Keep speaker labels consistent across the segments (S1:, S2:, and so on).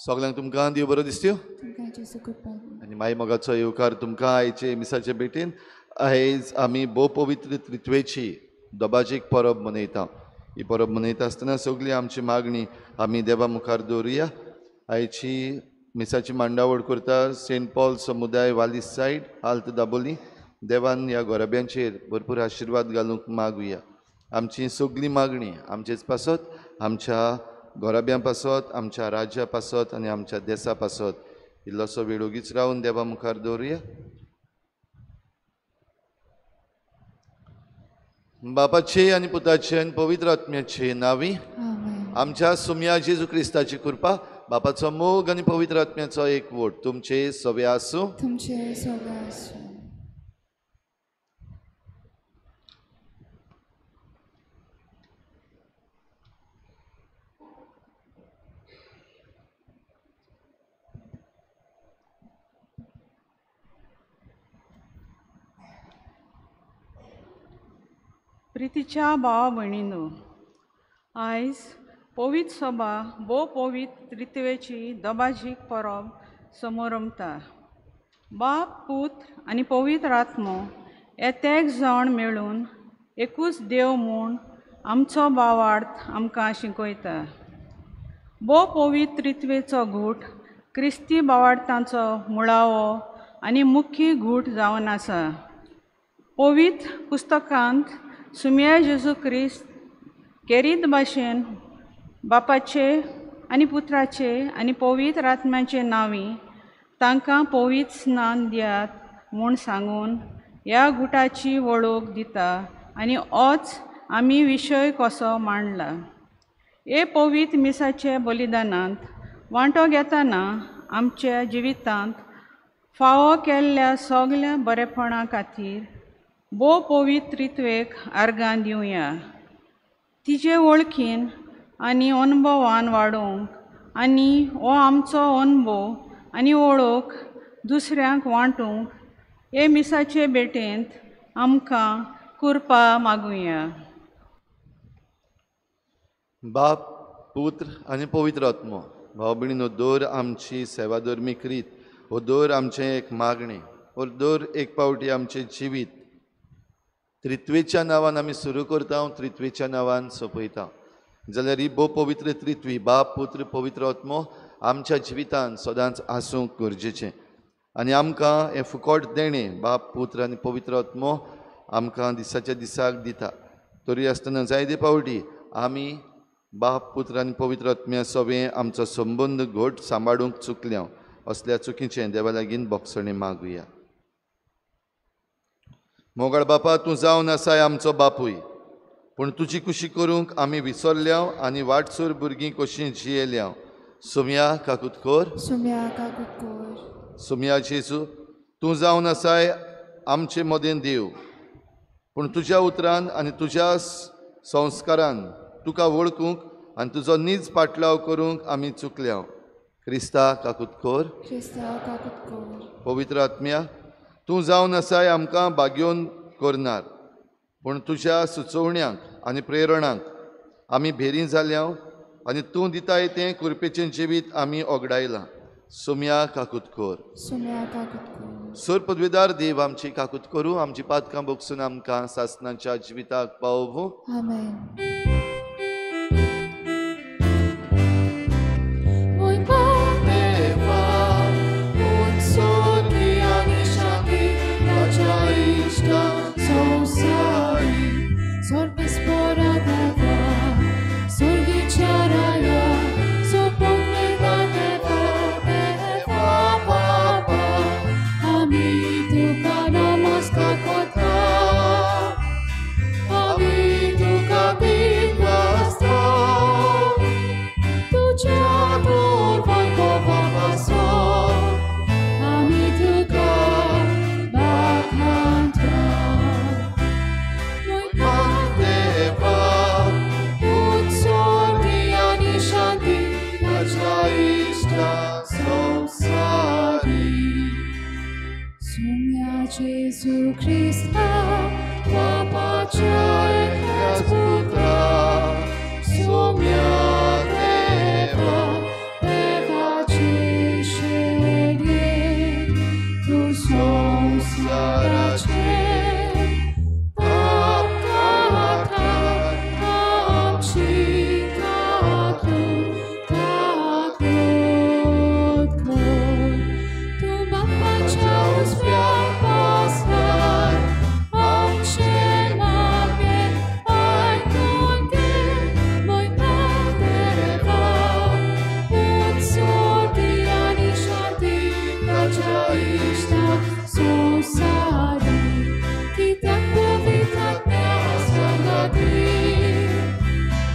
S1: सगळ्यांक तुमकां देव बरो दिसत्यो आनी माई मोगाचो येवकार तुमकां आयचे मिसाचे भेटेन. आयज आमी भोव पवित्र त्रित्वेची दबाजीक परब मनयता. ही परब मनयता आसतना सगळी आमची मागणी आमी देवा मुखार दवरुया. आयची मिसाची मांडावळ करता सेंट पॉल समुदाय वालीस सायड आल्त दाबोली. देवान ह्या गोराब्यांचेर भरपूर आशिर्वाद घालूंक मागुया. आमची सगळी मागणी आमचेच पासत, आमच्या गोराब्यां पासत, आमच्या राज्या पासत आनी आमच्या देसा पासत इल्लोसो वेळ ओगीच रावन देवा मुखार दवरुया. बापाचे आनी पुताचे आनी पवित्र आत्म्याचे नांवी आमच्या सुम्या जेजू क्रिस्ताची कृपा, बापाचो मोग आनी पवित्र आत्म्याचो एकवट तुमचे सवे आसूं.
S2: तुमचे सवे आसूं.
S3: प्रितीच्या भावा भयणीनो, आयज पवित्र सभा भोव पवित्र त्रित्वेची दबाजीक परब समोरमता. बाप, पूत आनी पवित्र आत्मो हे तेग जाण मेळून एकूच देव म्हूण आमचो भावार्थ आमकां शिकयता. भोव पवित्र त्रित्वेचो घूट क्रिस्ती भावार्थांचो मुळावो आनी मुख्य घूट जावन आसा. पवित्र पुस्तकांत सुम्या जेजू क्रिस्त केरीत भाशेन बापाचे आनी पुत्राचे आनी पवित्र आत्म्याचे नांवी तांकां पवित्र स्नान दियात म्हूण सांगून ह्या गुटाची वळख दिता आनी होच आमी विशय कसो मांडला. हे पवित्र मिसाचे बलिदानांत वांटो घेतना आमच्या जिवितांत फावो केल्ल्या सगल्या बरेपणा खातीर भोव पवित्र त्रित्वेक आर्गां दिवया. तिचे वळखीन आनी अनुभवान वाडोवंक आनी हो आमचो अनुभव आनी वळख दुसऱ्यांक वांटूंक हे मिसाचे भेटेंत आमकां कृपा मागुया.
S1: बाप, पुत्र आनी पवित्र आत्मो. भाव भयणीनो, दर आमची सेवा धर्मीक रीत हो दर आमचें एक मागणें, हो दर एक पावटी आमचें जिवीत त्रित्वेच्या नांवान आमी सुरू करता, त्रित्वेच्या नांवान सोंपयता. जाल्यार ही भोव पवित्र त्रित्वी बाप, पुत्र, पवित्र आत्मो आमच्या जिवितान सदांच आसूंक गरजेचें आनी आमकां हें फुकट देणें बाप, पुत्र आनी पवित्र आत्मो आमकां दिसाच्या दिसाक दिता. तरी आसतना जायते पावटी आमी बाप, पुत्र आनी पवित्र आत्म्या सवें आमचो संबंद घट सांबाळूंक चुकल्या. असल्या चुकीचें देवा लागीं बोगसणें मागुया. मोगाळ बापा, तूं जावन आसाय आमचो बापूय, पूण तुजी कुशी करूंक आमी विसरल्या आनी वाटसूर भुरगीं कशीं जियेल्या. सुम्या काकूत कर.
S2: सुम्या काकूत कर.
S1: सुम्या जेजू, तूं जावन आसाय आमचे मदें देव, पूण तुज्या उतरान आनी तुज्या संस्कारान तुका वळखूंक आनी तुजो नीज पाटलाव करूंक आमी चुकल्या. क्रिस्ता काकूत कर.
S2: क्रिस्ता काकूत कर.
S1: पवित्र आत्म्या, तूं जावन आसाय आमकां बागयोवन करनार, पूण तुज्या सुचोवण्यांक आनी प्रेरणांक आमी भेरी जाल्या आनी तूं दिताय तें कृपेचें जिवीत आमी ओगडायलां. सुम्या काकूत कर.
S2: सुम्या काकूत कर.
S1: सर पदवीदार देव आमची काकूत करूं, आमची पातकां भोगसून आमकां सासणाच्या जिविताक पावोवं.
S2: आमेन. Jesu Christa, Papacha Putra, Sumia Deva, Deva. संवसाराचे पाप काडटा आमची काकूट कर. तूं बापाच्या उजव्याक बसलाय, आमचें मागणें आयकून घे, म्हयना देवा. उत्सर्गी आनी शांती ताच्या इश्टा संवसारी, कित्याक पवित्र आत्म्या सांगाती.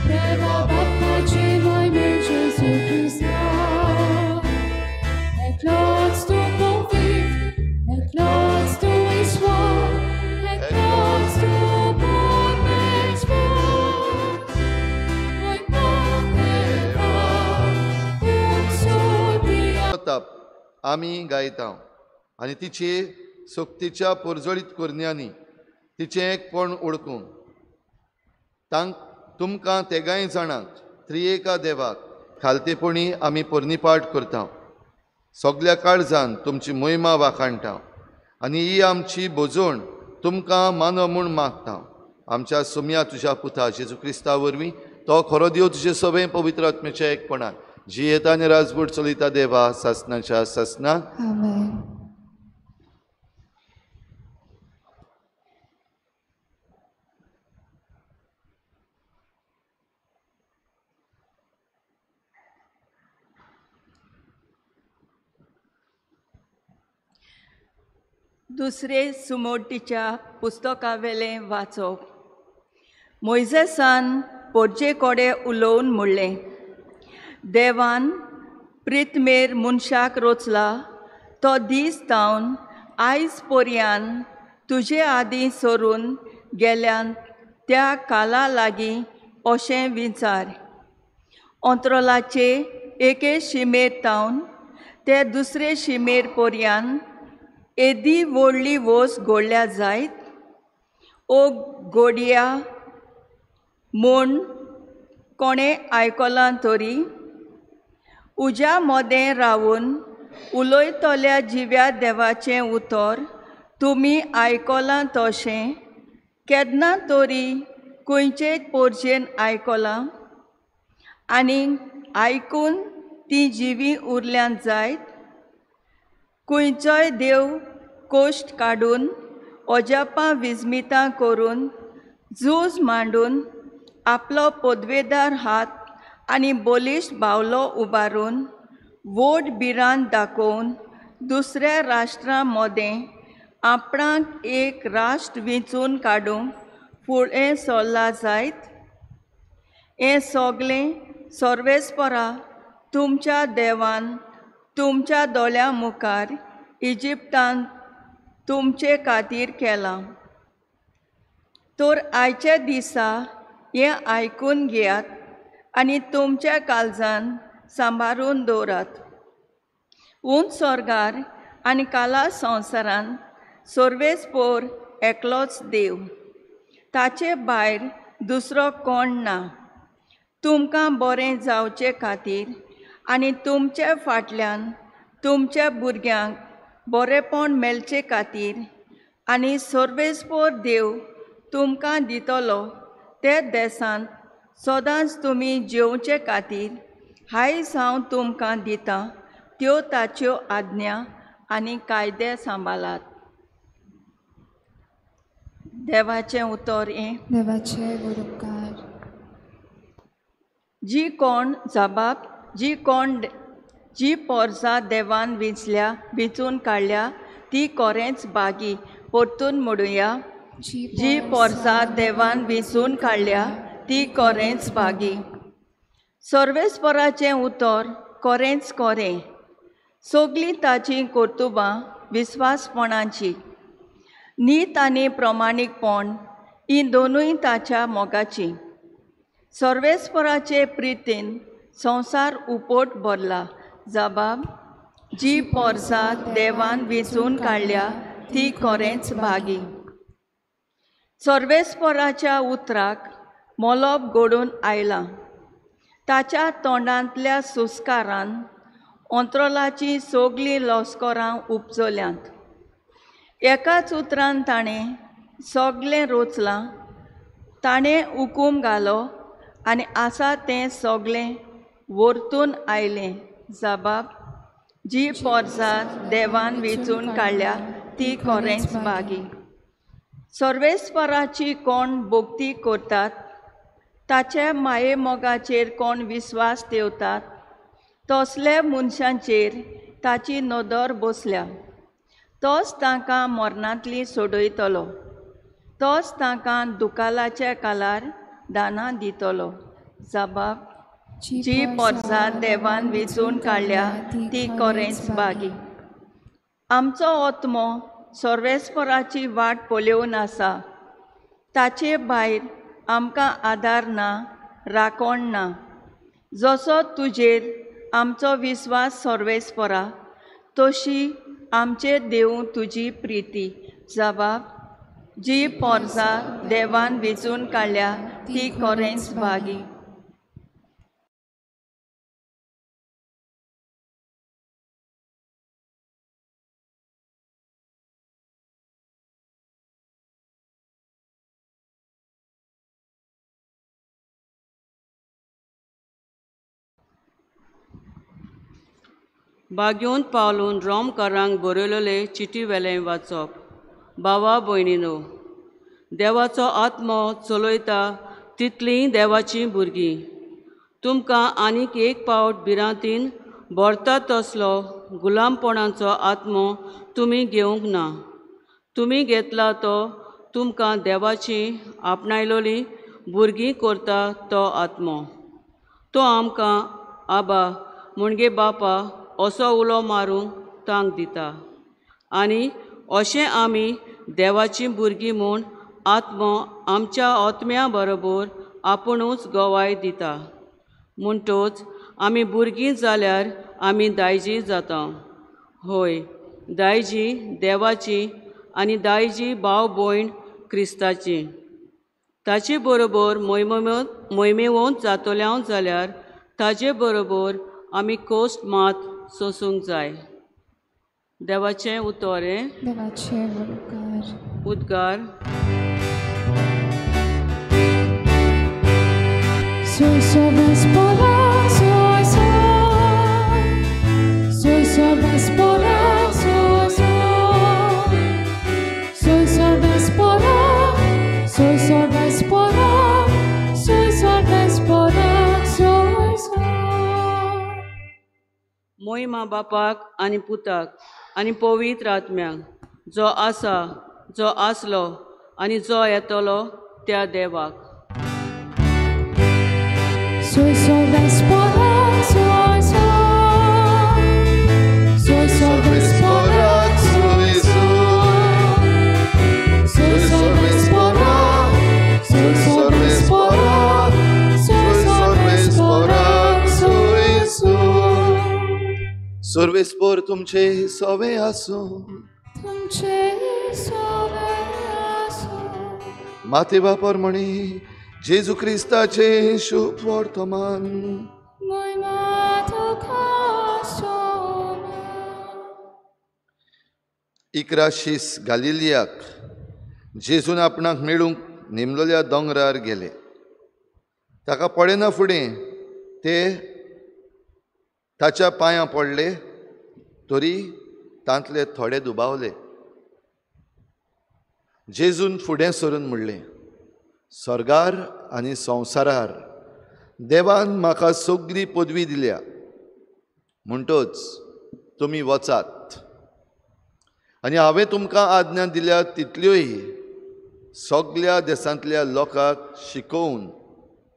S2: देवा बापाची म्हयमे जेजू क्रिस्ता, एकलोच तूं पवित्र, एकलोच तूं ईश्वर, एकलोच तूं परमेश्वर. म्हयना देवा, उत्सर्गी
S1: प्रताप आमी गायता आनी तिचे सक्तीच्या परजळीत करण्यांनी तिचें एकपण ओळखून तांक तुमकां तेगांय जाणांक त्रिएका देवाक खालतेपणी आमी पोरणीपाठ करता. सगल्या काळजान तुमची मोहिमा वाखाणटा आनी ही आमची भोजवण तुमकां मानव म्हूण मागता. आमच्या सुमया तुज्या पुता जेजू क्रिस्ता वरवीं तो खरो देव तुजे सगळें पवित्र आत्म्याच्या एकपणान जियेता आनी राजवट चलयता देवा सासनाच्या सासनाक.
S2: आमेन.
S4: दुसरे सुमोटीच्या पुस्तकावेलें वाचप. मोयजेसान पोरजे कोडे उलोवन म्हणलें, देवान प्रितमेर मनशाक रोचला तो दीस तावन आयज पर्यान तुजे आदीं सरून गेल्यान त्या काला लागीं अशें विचार. अंतरोलाचे एके शिमेर तावन ते दुसरे शिमेर पर्यान येदी व्हडली वोस घोडल्या जायत ओ गोडया म्हूण कोणें आयकलां तरी? उज्या मोदें रावून उलयतल्या जिव्या देवाचें उतर तुमी आयकलां तशें केन्ना तरी खंयचे पोरजेन आयकलां आनी आयकून तीं जिवीं उरल्यान जायत? खंयचोय देव कोश्ट काडून अजापां विजमितां करून झूज मांडून आपलो पदवेदार हात आनी बलिश्ट बावलो उबारून व्हड भिरांत दाखोवन दुसऱ्या राष्ट्रां मदें आपणाक एक राष्ट्र वेंचून काडूंक फुडें सरला जायत? हें सगलें सर्वेस्परा तुमच्या देवान तुमच्या दोळ्यां मुखार इजिप्तान तुमचे खातीर केलां. तर आयच्या दिसा हें आयकून घेयात आनी तुमच्या काळजान सांबाळून दवरात. उंच स्वर्गार आनी काला संवसारान सर्वेस्पोर एकलोच देव, ताचे भायर दुसरो कोण ना. तुमकां बरें जावचे खातीर आनी तुमच्या फाटल्यान तुमच्या भुरग्यांक बरेंपण मेळचे खातीर आनी सर्वेस्पोर देव तुमकां दितलो ते देसांत सदांच तुमी जेवचे खातीर आयज हांव तुमकां दितां त्यो ताच्यो आज्ञा आनी कायदे सांबाळात. देवाचें उतर हें.
S2: देवाचे व्हड उपकार.
S4: जी कोण जबाब जी कोण जी पोरसां देवान विंचल्या विंचून काडल्या ती कोरेंच बागी. परतून म्हणुया, जी पोरसां देवान विंचून काडल्या ती कोरेंच बागी. सर्वेस्पराचें उतर कोरेंच कोरें, सगलीं ताचीं कर्तुबां विस्वासपणाची. नीत आनी प्रमाणीकपण हीं दोनूय ताच्या मोगाचीं. सर्वेस्पराचे प्रितीन संवसार उपट भरला. जबाब जी पोरसां देवान वेंचून काडल्या ती खरेंच भागी. सर्वेस्पराच्या उतराक मोलोब घडून आयलां. ताच्या तोंडांतल्या सुस्कारान अंत्रोलाचीं सगलीं लस्करां उपजल्यांत. एकाच उतरान ताणें सगळें रोचलां. ताणें हुकूम घालो आनी आसा तें सगळें वरतून आयलें. जबाब जी पोरसा देवान वेंचून काडल्या ती खरेंच भागी. सर्वेस्पराची कोण भक्ती करतात, ताच्या माये मोगाचेर कोण विस्वास दवरतात, तसल्या मनशांचेर ताची नदर बसल्या. तोच तांकां मरणांतली सोडयतलो, तोच तांकां दुकालाच्या कालार दानां दितलो. जबाब जी पोरसा देवान वेंचून काडल्या ती खरेंच भागी. आमचो आत्मो सर्वेस्पराची वाट पळोवन आसा. ताचे भायर आमकां आदार ना, राखण ना. जसो तुजेर आमचो विस्वास सर्वेस्परा, तशी आमचेर देवूं तुजी प्रिती. जबाब जी पोरसा देवान वेंचून काडल्या ती खरेंच भागी.
S5: बागेवन पावलून रोमकारांक बरयलेले चिटी वेलें वाचप. भावा भयणीनो, देवाचो आत्मो चलयता तितलीं देवाचीं भुरगीं. तुमकां आनीक एक पावट भिरांतीन भरता तसलो गुलामपणाचो आत्मो तुमी घेवंक ना. तुमी घेतला तो तुमकां देवाची आपणायलोली भुरगीं करता तो आत्मो. तो आमकां आबा म्हणजे बापा असो उलो मारूंक तांक दिता आनी अशें आमी देवाचीं भुरगीं म्हूण आत्मो आमच्या आत्म्या बरोबर आपुणूच गवाय दिता. म्हणटच आमी भुरगीं जाल्यार आमी दायजी जाता. हय, दायजी देवाची आनी दायजी भाव भयण क्रिस्ताची. ताचे बरोबर मोहिमेवंत जातल्या जाल्यार ताजे बरोबर आमी कोस्ट मात सोसूंक जाय. देवाचें उतर हें.
S2: देवाचे उपकार.
S5: उद्गार.
S2: Soy Sarvespora, soy soy. Soy Sarvespora, soy soy. Soy Sarvespora, soy Sarvespora, soy Sarvespora, soy soy.
S5: मोहिमा बापाक आनी पुताक आनी पवित्र आत्म्याक, जो आसा, जो आसलो आनी जो येतलो त्या देवाक.
S2: Soy Sarvespora, soy soy. Soy Sarvespora, soy soy. Soy Sarvespora, soy Sarvespora, soy Sarvespora, soy soy.
S1: सर्वेस्पर तुमचे सवे आसूं.
S2: तुमचे सवे आसूं.
S1: माते बापर म्हणी जेजू क्रिस्ताचे शुभ वर्तमान.
S2: महिमा तुका सोम्या.
S1: 11 शीस गालिलियाक जेजून आपणाक मेळूंक नेमलेल्या दोंगरार गेले. ताका पळयना फुडें ते ताच्या पांयां पडले, तरी तांतले थोडे दुबावले. जेजून फुडें सरून म्हणलें, स्वर्गार आनी संवसारार देवान म्हाका सगळी पदवी दिल्या, म्हणटच तुमी वचात आनी हांवें तुमकां आज्ञा दिल्या तितल्योय सगल्या देशांतल्या लोकांक शिकोवन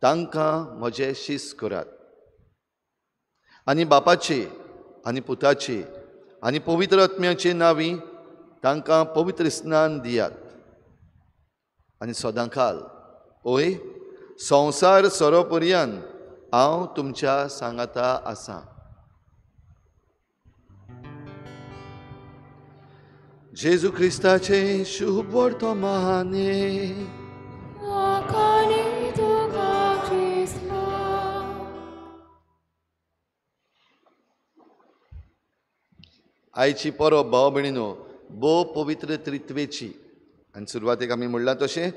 S1: तांकां म्हजें शीस करात आनी बापाचे आनी पुताचे आनी पवित्र आत्म्याचे नांवी तांकां पवित्र स्नान दियात आनी सदांकाल ओय संवसार सरोपर्यान हांव तुमच्या सांगाता आसा. जेजू क्रिस्ताचें शुभ वर्तमान. आयची परब भाव भयणीनो भोव पवित्र त्रित्वेची. आनी सुरवातेक आमी म्हणलां तशें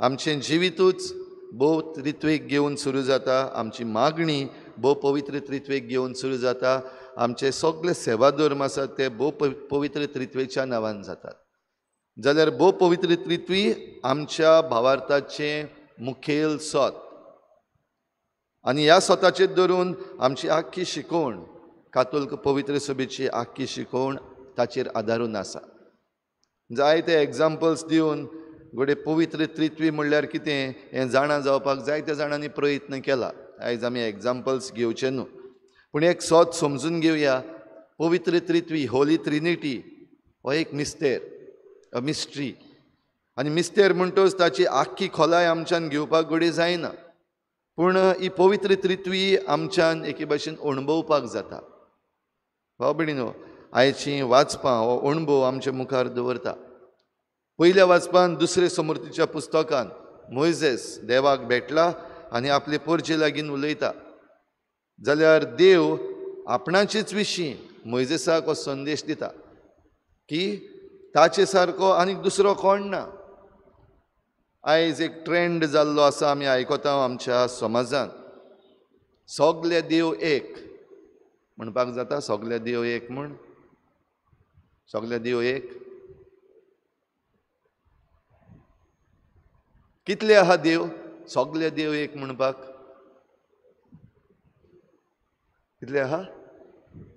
S1: आमचें जिवितूच भोव त्रित्वेक घेवन सुरू जाता, आमची मागणी भोव पवित्र त्रित्वेक घेवन सुरू जाता, आमचे सगळे सेवाधर्म आसात ते भोव पवित्र त्रित्वेच्या नांवान जातात. जाल्यार भोव पवित्र त्रित्वी आमच्या भावार्थाचें मुखेल सत आनी ह्या सताचेर धरून आमची आख्खी शिकवण, कातोल्क पवित्र सभेची आख्खी शिकवण ताचेर आदारून आसा. जायते एग्जाम्पल्स दिवन घडये पवित्र त्रित्वी म्हणल्यार कितें हें जाणा जावपाक जायत्या जाणांनी प्रयत्न केला. आयज आमी एग्जाम्पल्स घेवचे न्हू, पूण एक सत समजून घेवया. पवित्र त्रित्वी, होली ट्रिनिटी हो एक मिस्तेर, अ मिस्ट्री. आनी मिस्तेर म्हणटच ताची आख्खी खोलाय आमच्यान घेवपाक घडये जायना, पूण ही पवित्र त्रित्वी आमच्यान एके भाशेन अणभवपाक जाता. भाव भयणीनो, आयची वाचपां हो अणभव आमच्या मुखार दवरता. पयल्या वाचपान दुसरे समृद्धीच्या पुस्तकान मोयजेस देवाक भेटला आनी आपले पोरजे लागीं उलयता. जाल्यार देव आपणाचेच विशीं मोयजेसाक हो संदेश दिता की ताचे सारको आनीक दुसरो कोण ना. आयज एक ट्रेंड जाल्लो आसा, आमी आयकता आमच्या समाजान, सगले देव एक म्हणपाक जाता. सगले देव एक म्हूण, सगले देव एक. कितले आहा देव? सगले देव एक म्हणपाक कितले आहा?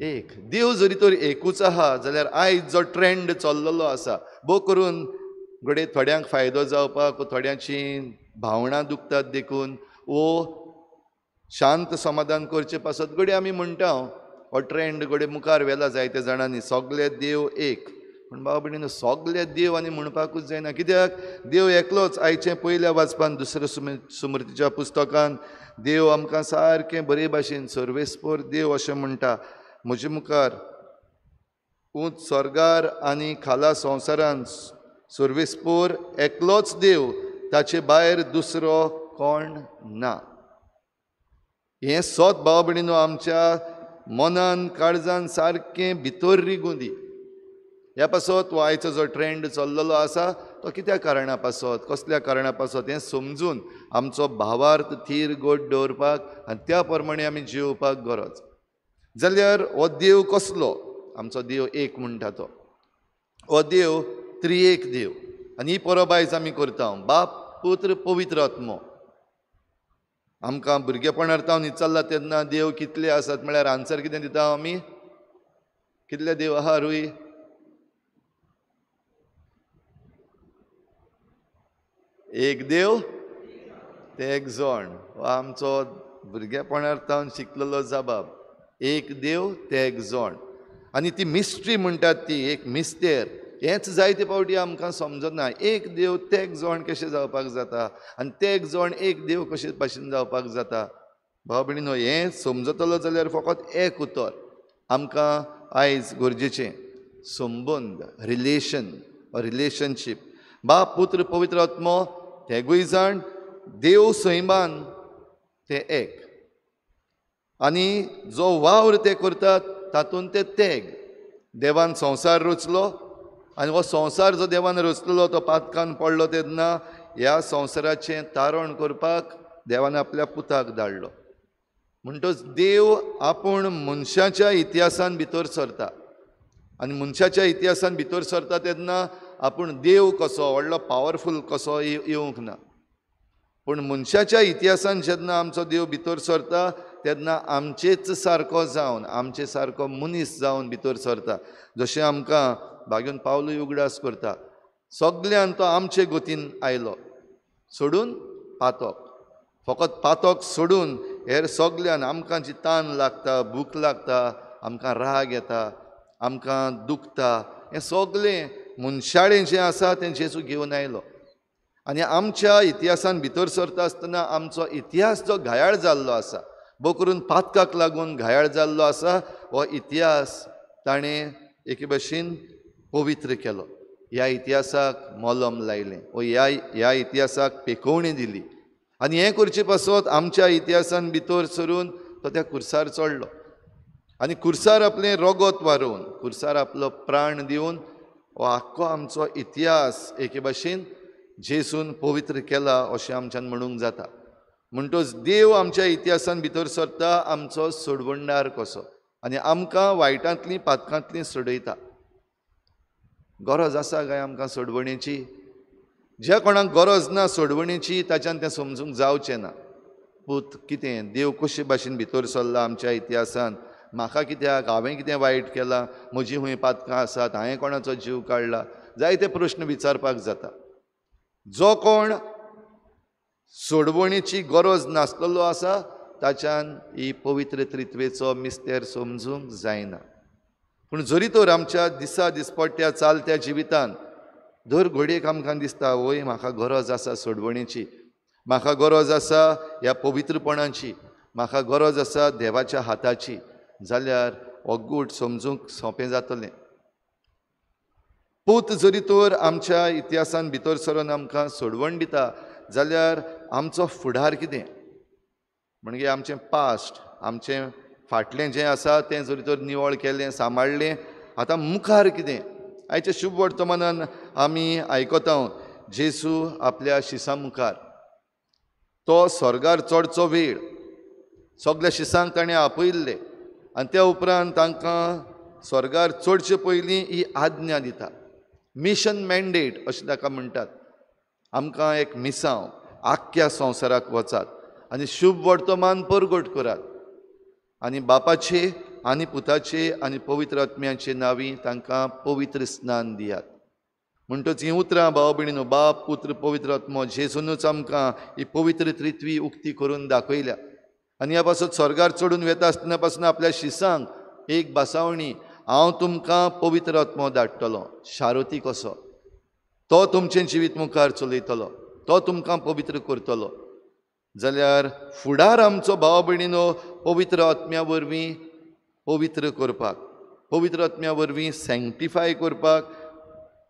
S1: एक. देव जरी तर एकूच आहा जाल्यार आयज जो ट्रेंड चल्लेलो आसा, भोव करून घडये थोड्यांक फायदो जावपाक, थोड्यांची भावनां दुखतात देखून वो शांत समाधान करचे पासत घडये आमी म्हणटा हो ट्रेंड घडये मुखार व्हेला जायत्या जाणांनी, सगले देव एक. पूण भाव भयणीनो, सगले देव आनी म्हणपाकूच जायना. कित्याक? देव एकलोच. आयचें पयल्या वाचपान दुसऱ्या सुमृतीच्या पुस्तकान देव आमकां सारकें बरे भाशेन सर्वेस्पोर देव अशें म्हणटा. म्हजे मुखार ऊंच स्वर्गार आनी खाला संवसारान सर्वेस्पोर एकलोच देव, ताचे भायर दुसरो कोण ना. हें सत भाव भयणीनो आमच्या मनान काळजान सारकें भितर रिगूं दी. ह्या पासत हो आयचो जो ट्रेंड चल्लेलो आसा तो कित्या कारणा पासत, कसल्या कारणा पासत हें समजून आमचो भावार्थ थीर गोड दवरपाक आनी त्या प्रमाणे आमी जियोवपाक गरज. जाल्यार हो देव कसलो? आमचो देव एक म्हणटा तो, हो देव त्रिएक देव. आनी ही परब आयज आमी करता, बाप पुत्र पवित्र आत्मो. आमकां भुरगेपणार तावन विचारला तेन्ना देव कितले आसात म्हळ्यार आन्सर कितें दिता आमी? कितले देव आहा रूय? एक देव ते एक जण. हो आमचो भुरगेपणार तावन शिकलेलो जबाब, एक देव ते एक जण. आनी ती मिस्ट्री म्हणटात ती एक मिस्तेर, हेंच जायते फावटी आमकां समजना. एक देव ते एक जण कशें जावपाक जाता आनी ते एक जण एक देव कशे भाशेन जावपाक जाता? भाव भयणीनो, हें समजतलो जाल्यार फकत एक उतर आमकां आयज गरजेचें, संबंद, रिलेशन, रिलेशनशीप. बाप पुत्र पवित्र आत्मो तेगूय जाण देव सैमान ते एक, आनी जो वावर ते करतात तातूंत ते तेग. देवान संवसार रचलो आनी हो संवसार जो देवान रचलेलो तो पातकान पडलो तेन्ना ह्या संवसाराचें तारण करपाक देवान आपल्या पुताक धाडलो. म्हणटच देव आपूण मनशाच्या इतिहासान भितर सरता आनी मनशाच्या इतिहासान भितर सरता तेन्ना आपूण देव कसो व्हडलो पावरफूल कसो येवंक ना, पूण मनशाच्या इतिहासान जेन्ना आमचो देव भितर सरता तेन्ना आमचेच सारको जावन, आमचे सारको मनीस जावन भितर सरता. जशें आमकां बागेवन पावलूय उगडास करता, सगल्यान तो आमचे गतीन आयलो सोडून पातक, फकत पातक सोडून हेर सगल्यान आमकां जी तान लागता, भूक लागता, आमकां राग येता, आमकां दुखता, हें सगळें मनशाळें जें आसा तें जेजू घेवन आयलो. आनी आमच्या इतिहासान भितर सरता आसतना आमचो इतिहास जो घायाळ जाल्लो आसा, भोव करून पातकाक लागून घायाळ जाल्लो आसा, हो इतिहास ताणें एके भाशेन पवित्र केलो. ह्या इतिहासाक मोलम लायलें वो ह्या इतिहासाक पेकोवणी दिली. आनी हें करचे पासत आमच्या इतिहासान भितर सरून तो त्या कुर्सार चडलो आनी कुर्सार आपलें रगत वारोवन, कुर्सार आपलो प्राण दिवन हो आख्खो आमचो इतिहास एके भाशेन जेजून पवित्र केला अशें आमच्यान म्हणूंक जाता. म्हणटच देव आमच्या इतिहासान भितर सरता आमचो सोडवणदार कसो आनी आमकां वायटांतली पातकांतली सोडयता. गरज आसा काय आमकां सोडवणेची? ज्या कोणाक गरज ना सोडवणेची ताच्यान तें समजूंक जावचें ना. पूत कितें देव कशे भाशेन भितर सरला आमच्या इतिहासान, म्हाका कित्याक, हांवें कितें वायट केलां, म्हजी खंय पातकां आसात, हांवें कोणाचो जीव काडला, जायते प्रश्न विचारपाक जाता. जो कोण सोडवणेची गरज नासलेलो आसा ताच्यान ही पवित्र त्रित्वेचो मिस्तेर समजूंक जायना. पूण जरी तर आमच्या दिसा दिसपट्ट्या चालत्या जिवितान दर घडयेक आमकां दिसता वय म्हाका गरज आसा सोडवणेची, म्हाका गरज आसा ह्या पवित्रपणाची, म्हाका गरज आसा देवाच्या हाताची, जाल्यार हो गूट समजूंक सोंपें जातलें. पूत जरी तर आमच्या इतिहासान भितर सरून आमकां सोडवण दिता जाल्यार आमचो फुडार कितें, म्हणजे आमचें पास्ट, आमचें फाटलें जें आसा तें जरी तर निवळ केलें, सांबाळ्ळें, आतां मुखार कितें? आयच्या शुभ वर्तमानान आमी आयकता जेजू आपल्या शिसां मुखार तो स्वर्गार चडचो वेळ सगल्या शिसांक ताणें आपयल्ले आनी त्या उपरांत तांकां स्वर्गार चडचे पयलीं ही आज्ञा दिता. मिशन मॅन्डेट अशें ताका म्हणटात. आमकां एक मिसांव आख्ख्या संवसाराक वचात आनी शुभ वर्तमान परगट करात आनी बापाचे आनी पुताचे आनी पवित्र आत्म्याचे नांवी तांकां पवित्र स्नान दियात. म्हणटच हीं उतरां भाव भयणीनो, बाप पुत्र पवित्र आत्मो जेजूनच आमकां ही पवित्र त्रित्वी उक्ती करून दाखयल्या. आनी ह्या पासत स्वर्गार चडून वेता आसतना पासून आपल्या शिसांक एक भासावणी, हांव तुमकां पवित्र आत्मो धाडटलो, शारोती कसो, तो तुमचें जिवीत मुखार चलयतलो, तो तुमकां पवित्र करतलो. जाल्यार फुडार आमचो भाव भयणीनो पवित्र आत्म्या वरवीं पवित्र करपाक, पवित्र आत्म्या वरवीं सँक्टिफाय करपाक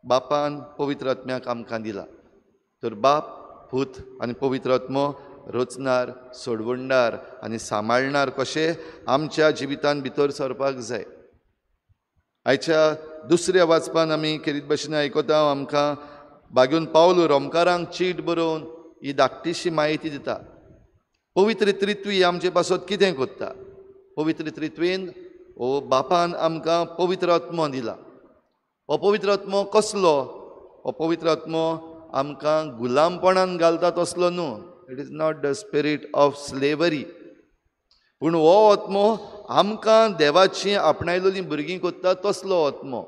S1: बापान पवित्र आत्म्याक आमकां दिला. तर बाप पूत आनी पवित्र आत्मो रचणार, सोडवणदार आनी सांबाळणार कशें आमच्या जिवितान भितर सरपाक जाय. आयच्या दुसऱ्या वाचपान आमी खेरीत भाशेन आयकता आमकां बागेवन पावलो रोमकारांक चीट बरोवन ही धाकटीशी म्हायती दिता. पवित्र त्रित्वी आमचे पासत कितें करता? पवित्र त्रित्वेन ओ बापान आमकां पवित्र आत्मो दिला. हो पवित्र आत्मो कसलो? हो पवित्र आत्मो आमकां गुलामपणान घालता तसलो न्हू. It is not the spirit of slavery. पूण हो आत्मो आमकां देवाची आपणायलेलीं भुरगीं करता तसलो आत्मो,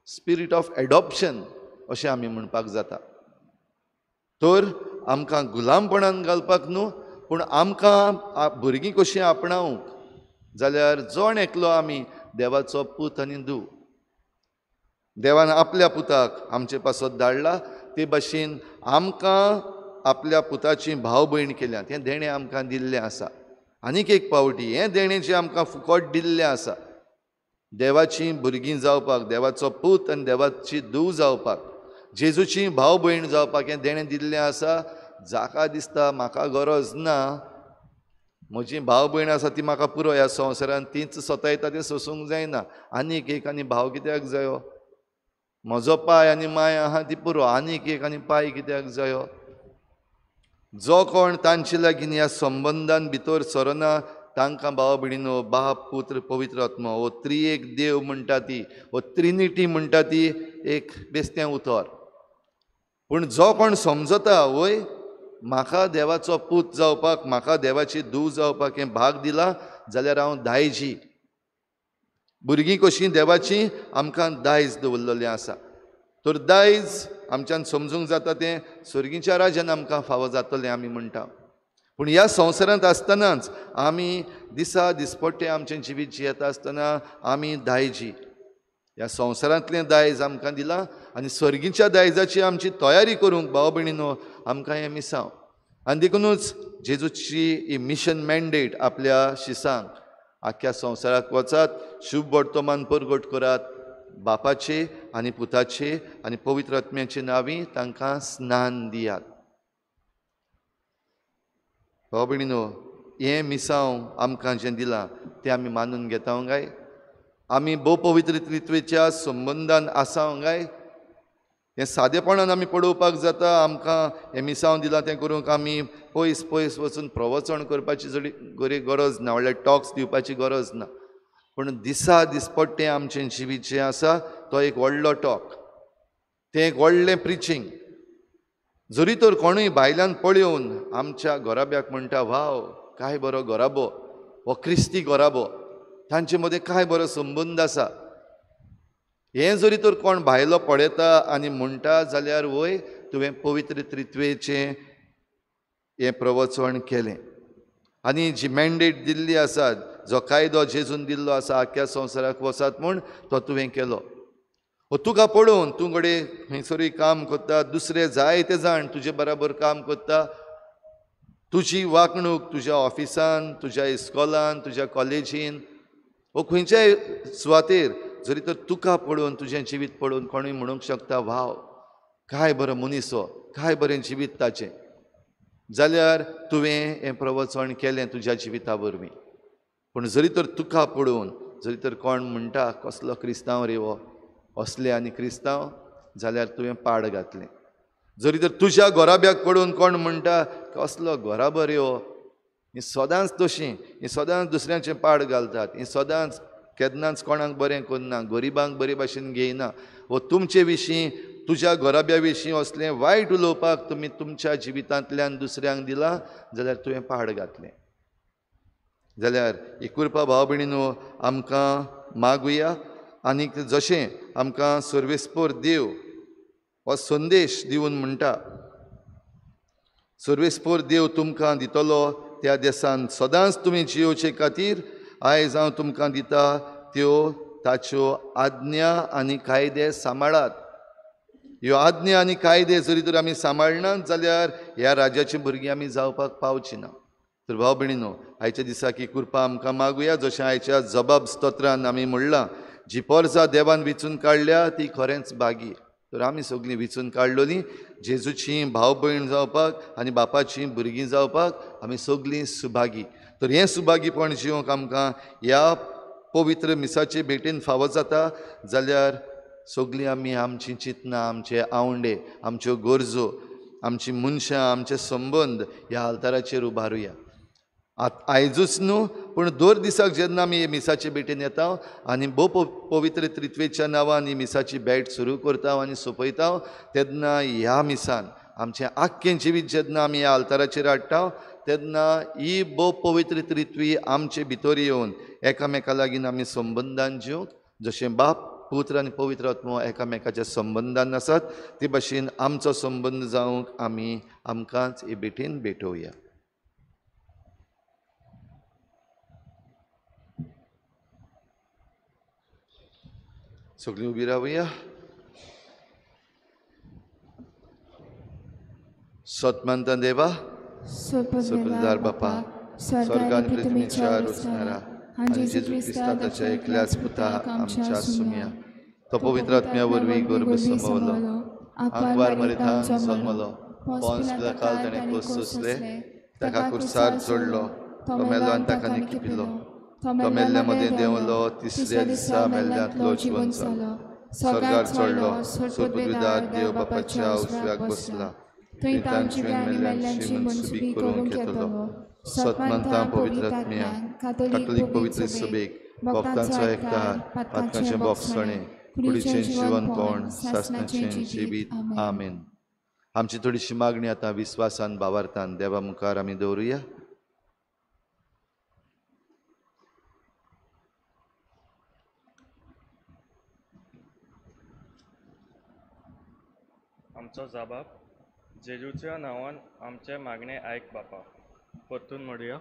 S1: स्पिरीट ऑफ एडॉप्शन अशें आमी म्हणपाक जाता. तर आमकां गुलामपणान घालपाक न्हू, पूण आमकां भुरगीं कशीं आपणावंक जाल्यार जण एकलो आमी देवाचो पूत आनी धूव. देवान आपल्या पुताक आमचे पासत धाडला ते भाशेन आमकां आपल्या पुताची भाव भयण केल्या, तें देणें आमकां दिल्लें आसा. आनीक एक पावटी हें देणें जें आमकां फुकट दिल्लें आसा, देवाची भुरगीं जावपाक, देवाचो पूत आनी देवाची धूव जावपाक, जेजूची भाव भयण जावपाक हें देणें दिल्लें आसा. जाका दिसता म्हाका गरज ना, म्हजी भाव भयण आसा ती म्हाका पुरो, ह्या संवसारान तीच सतायता तें सोसूंक जायना, आनीक एक आनी भाव कित्याक जायो, म्हजो पाय आनी माय आहा ती पुरो, आनीक एक आनी पाय कित्याक जायो. जो कोण तांचे लागीं ह्या संबंदान भितर सरना तांकां भाव भयणीनो बाप पुत्र पवित्र आत्मो हो त्रिएक देव म्हणटा ती, हो त्रिनिटी म्हणटा ती एक बेस्तें उतर. पूण जो कोण समजता वय म्हाका देवाचो पूत जावपाक, म्हाका देवाची धूव जावपाक हें भाग दिला जाल्यार हांव दायजी, भुरगीं कशीं देवाची आमकां दायज दवरलेलें आसा. तर दायज आमच्यान समजूंक जाता तें सर्गीच्या राजान आमकां फावो जातलें आमी म्हणटा. पूण ह्या संवसारांत आसतनाच आमी दिसा दिसपट्टें आमचें जिवीत जियेता आसतना आमी दायजी, ह्या संवसारांतलें दायज आमकां दिलां आनी सर्गीच्या दायजाची आमची तयारी करूंक भाव भयणीनो आमकां हें मिसांव. आनी देखुनूच जेजूची ही मिशन मॅन्डेट आपल्या शिसांक आख्ख्या संवसाराक वचात, शुभ वर्तमान परगट करात, बापाचे आनी पुताचे आनी पवित्र आत्म्याचे नांवी तांकां स्नान दियात. भाव भयणीनो हें मिसांव आमकां जें दिलां तें आमी मानून घेता काय? आमी भोव पवित्र त्रित्वेच्या संबंदान आसा काय? हें सादेपणान आमी पळोवपाक जाता. आमकां हें मिसांव दिलां तें करूंक आमी पयस पयस वचून प्रवचन करपाची जरी गरज ना, व्हडले टॉक्स दिवपाची गरज ना, पूण दिसा दिसपट्टें आमचें जिवीत जें आसा तो एक व्हडलो टॉक, तें एक व्हडलें प्रिचींग. जरी तर कोणूय भायल्यान पळोवन आमच्या घराब्याक म्हणटा, वाव काय बरो घराबो, हो क्रिस्ती घराबो, तांचे मदें काय बरो संबंद आसा, हें जरी तर कोण भायलो पळयता आनी म्हणटा जाल्यार वय तुवें पवित्र त्रित्वेचें हें प्रवचन केलें. आनी जी मॅन्डेट दिल्ली आसा, जो कायदो जेजून दिल्लो आसा आख्ख्या संवसाराक वचात म्हूण, तो तुवें केलो. हो तुका पळोवन तूं घडये खंयसरूय काम करता, दुसरे जायते जाण तुजे बराबर काम करता, तुजी वागणूक तुज्या ऑफिसान, तुज्या इस्कॉलान, तुज्या कॉलेजीन वो खंयच्याय सुवातेर जरी तर तुका पळोवन तुजें जिवीत पळोवन कोणूय म्हणूंक शकता, वाव काय बरो मनीस हो, काय बरें जिवीत ताचें, जाल्यार तुवें हें प्रवचन केलें तुज्या जिविता वरवीं. पूण जरी तर तुका पळोवन जरी तर कोण म्हणटा कसलो क्रिस्तांव रे हो, असले आनी क्रिस्तांव, जाल्यार तुवें पाड घातलें. जरी तर तुज्या घराब्याक पळोवन कोण म्हणटा कसलो घराबो रे हो, ही सदांच तशीं, ही सदांच दुसऱ्यांचें पाड घालतात, ही सदांच केन्नाच कोणाक बरें करना, गरिबांक बरे भाशेन घेयना, वो तुमचे विशीं तुज्या घराब्या विशीं असलें वायट उलोवपाक तुमी तुमच्या जिवितांतल्यान दुसऱ्यांक दिलां जाल्यार तुवें पाड घातलें. जाल्यार ही कृपा भाव भयणीनो आमकां मागुया. आनीक जशें आमकां सर्वेस्पोर देव हो संदेश दिवन म्हणटा, सर्वेस्पोर देव तुमकां दितलो त्या देसान सदांच तुमी जियोवचे खातीर आयज हांव तुमकां दिता त्यो ताच्यो आज्ञा आनी कायदे सांबाळात. ह्यो आज्ञा आनी कायदे जरी तर आमी सांबाळनात जाल्यार ह्या राज्याची भुरगीं आमी जावपाक पावची ना. तर भाव भयणीनो आयच्या दिसाक ही कृपा आमकां मागुया. जशें आयच्या जबाब स्तोत्रान आमी म्हणलां, जी पोरसां देवान विचून काडल्या ती खरेंच बागी. तर आमी सगळीं विचून काडलोली जेजूची भाव भयण जावपाक आनी बापाची भुरगीं जावपाक आमी सगळीं सुभागी. तर हें सुभागीपण जिवंक आमकां ह्या पवित्र मिसाचे भेटेन फावो जाता जाल्यार सगळीं आमी आमची चिंतनां, आमचे आवंडे, आमच्यो गरजो, आमची मनशां, आमचे संबंद ह्या आल्ताराचेर उबारुया. आयजूच न्हू पूण दर दिसाक जेन्ना आमी मिसाचे भेटेन येता आनी भोव पवित्र त्रित्वेच्या नांवान ही मिसाची भेट सुरू करता आनी सोंपयता तेन्ना ह्या मिसान आमचें आख्खें जिवीत जेन्ना आमी ह्या आल्ताराचेर हाडटा तेन्ना ही भोव पवित्र त्रित्वी आमचे भितर येवन एकामेका लागीं आमी संबंदान जिवंक, जशें बाप पुत्र आनी पवित्र आत्मो एकामेकाच्या संबंदान आसात ते भाशेन आमचो संबंद जावंक आमी आमकांच हे भेटेन भेटोवया. सगळीं उबी रावया. सतमानता देवा, सपदार बापा, स्वर्ग आनी पृथ्वीच्या रचणारा आनी जेजू क्रिस्ता ताच्या एकल्याच पुता आमच्या सुम्या, तो पवित्र आत्म्या वरवीं गर्भ समवलो, आंकवार मरितान जल्मलो, पोन्स पिलाकाल ताणें खोस सोंसले, ताका कुर्सार जोडलो, तो मेलो आनी ताका निकिपिलो, तो मेल्ल्या मदें देंवलो, तिसऱ्या दिसा मेल्ल्यांतलो जिवन जालो, स्वर्गार चडलो, सोपुद्विदार देव बापाच्या उजव्याक बसला, थंय तांची मेल्ल्यांची मनसुबी करूंक येतलो. सतमानता पवित्र आत्म्या, कातोलीक पवित्र सभेक, भक्तांचो एकठार, पातकांचें बोगसणें, कुडीचें जिवनपण, सासणाचें जिवीत. आमेन. आमची थोडीशी मागणी आतां विस्वासान भावार्थान देवा मुखार आमी दवरुया.
S6: आमचो जाबाब जेजूच्या नांवान आमचें मागणें आयक बापा. परतून म्हणुया,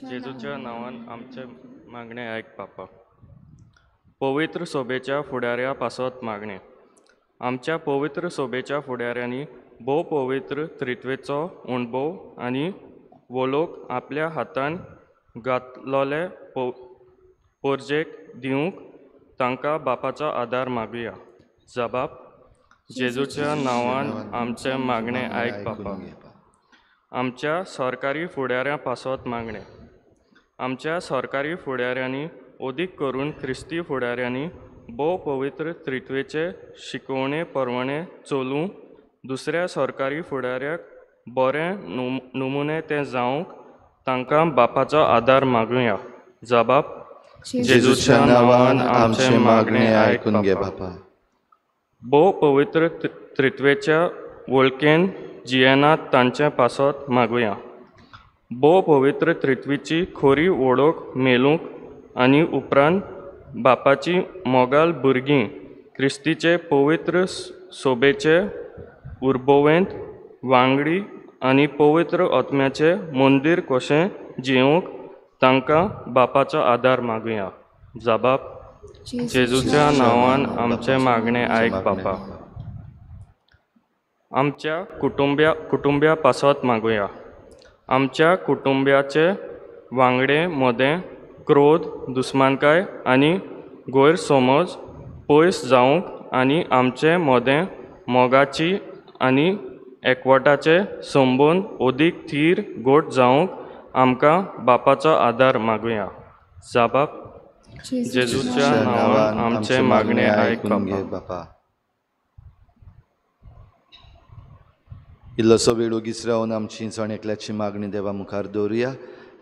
S6: जेजूच्या नांवान आमचें मागणें आयक बापा. पवित्र सोबेच्या फुडाऱ्या पासत मागणें. आमच्या पवित्र सोबेच्या फुडाऱ्यांनी भोव पवित्र त्रित्वेचो अणभव आनी वलोक आपल्या हातान घातलोले पोरजेक दिवंक तांकां बापाचो आदार मागुया. जबाब जेजूच्या नांवान आमचें मागणें आयक बापा. आमच्या सरकारी फुडाऱ्यां पासत मागणें. आमच्या सरकारी फुडाऱ्यांनी अदीक करून क्रिस्ती फुडाऱ्यांनी भोव पवित्र त्रित्वेचे शिकवणे परवणे चलूंक दुसऱ्या सरकारी फुडाऱ्याक बरें नमुने तें जावंक तांकां बापाचो आदार मागुया. जबाब
S1: जेजूच्या नांवान आमचें मागणें आयकून घे बापा.
S6: भोव पवित्र त्रित्वेच्या वळखेन जियेनात तांचे पासत मागुया. भोव पवित्र त्रित्वीची खोरी वळख मेळूंक आनी उपरांत बापाची मोगाल भुरगीं क्रिस्तीचे पवित्र सोबेचे उर्बोवेंत वांगडी आनी पवित्र आत्म्याचें मंदीर कशें जियोवंक तांकां बापाचो आदार मागुया. जबाब जेजूच्या नांवान आमचें मागणें आयक बापा. आमच्या कुटुंब्या पासत मागुया. आमच्या कुटुंब्याचे वांगडे मदें क्रोध, दुस्मानकाय आनी गैरसमज पयस जावंक आनी आमचे मदें मोगाची आनी एकवटाचे संबंद अदीक थीर घट जावंक आमकां बापाचो आदार मागुया. जबाब जेजूच्या नांवान आमचें मागणें आयक बापा.
S1: इल्लोसो वेळ ओगीच रावन आमची जण एकल्याची मागणी देवा मुखार दवरुया.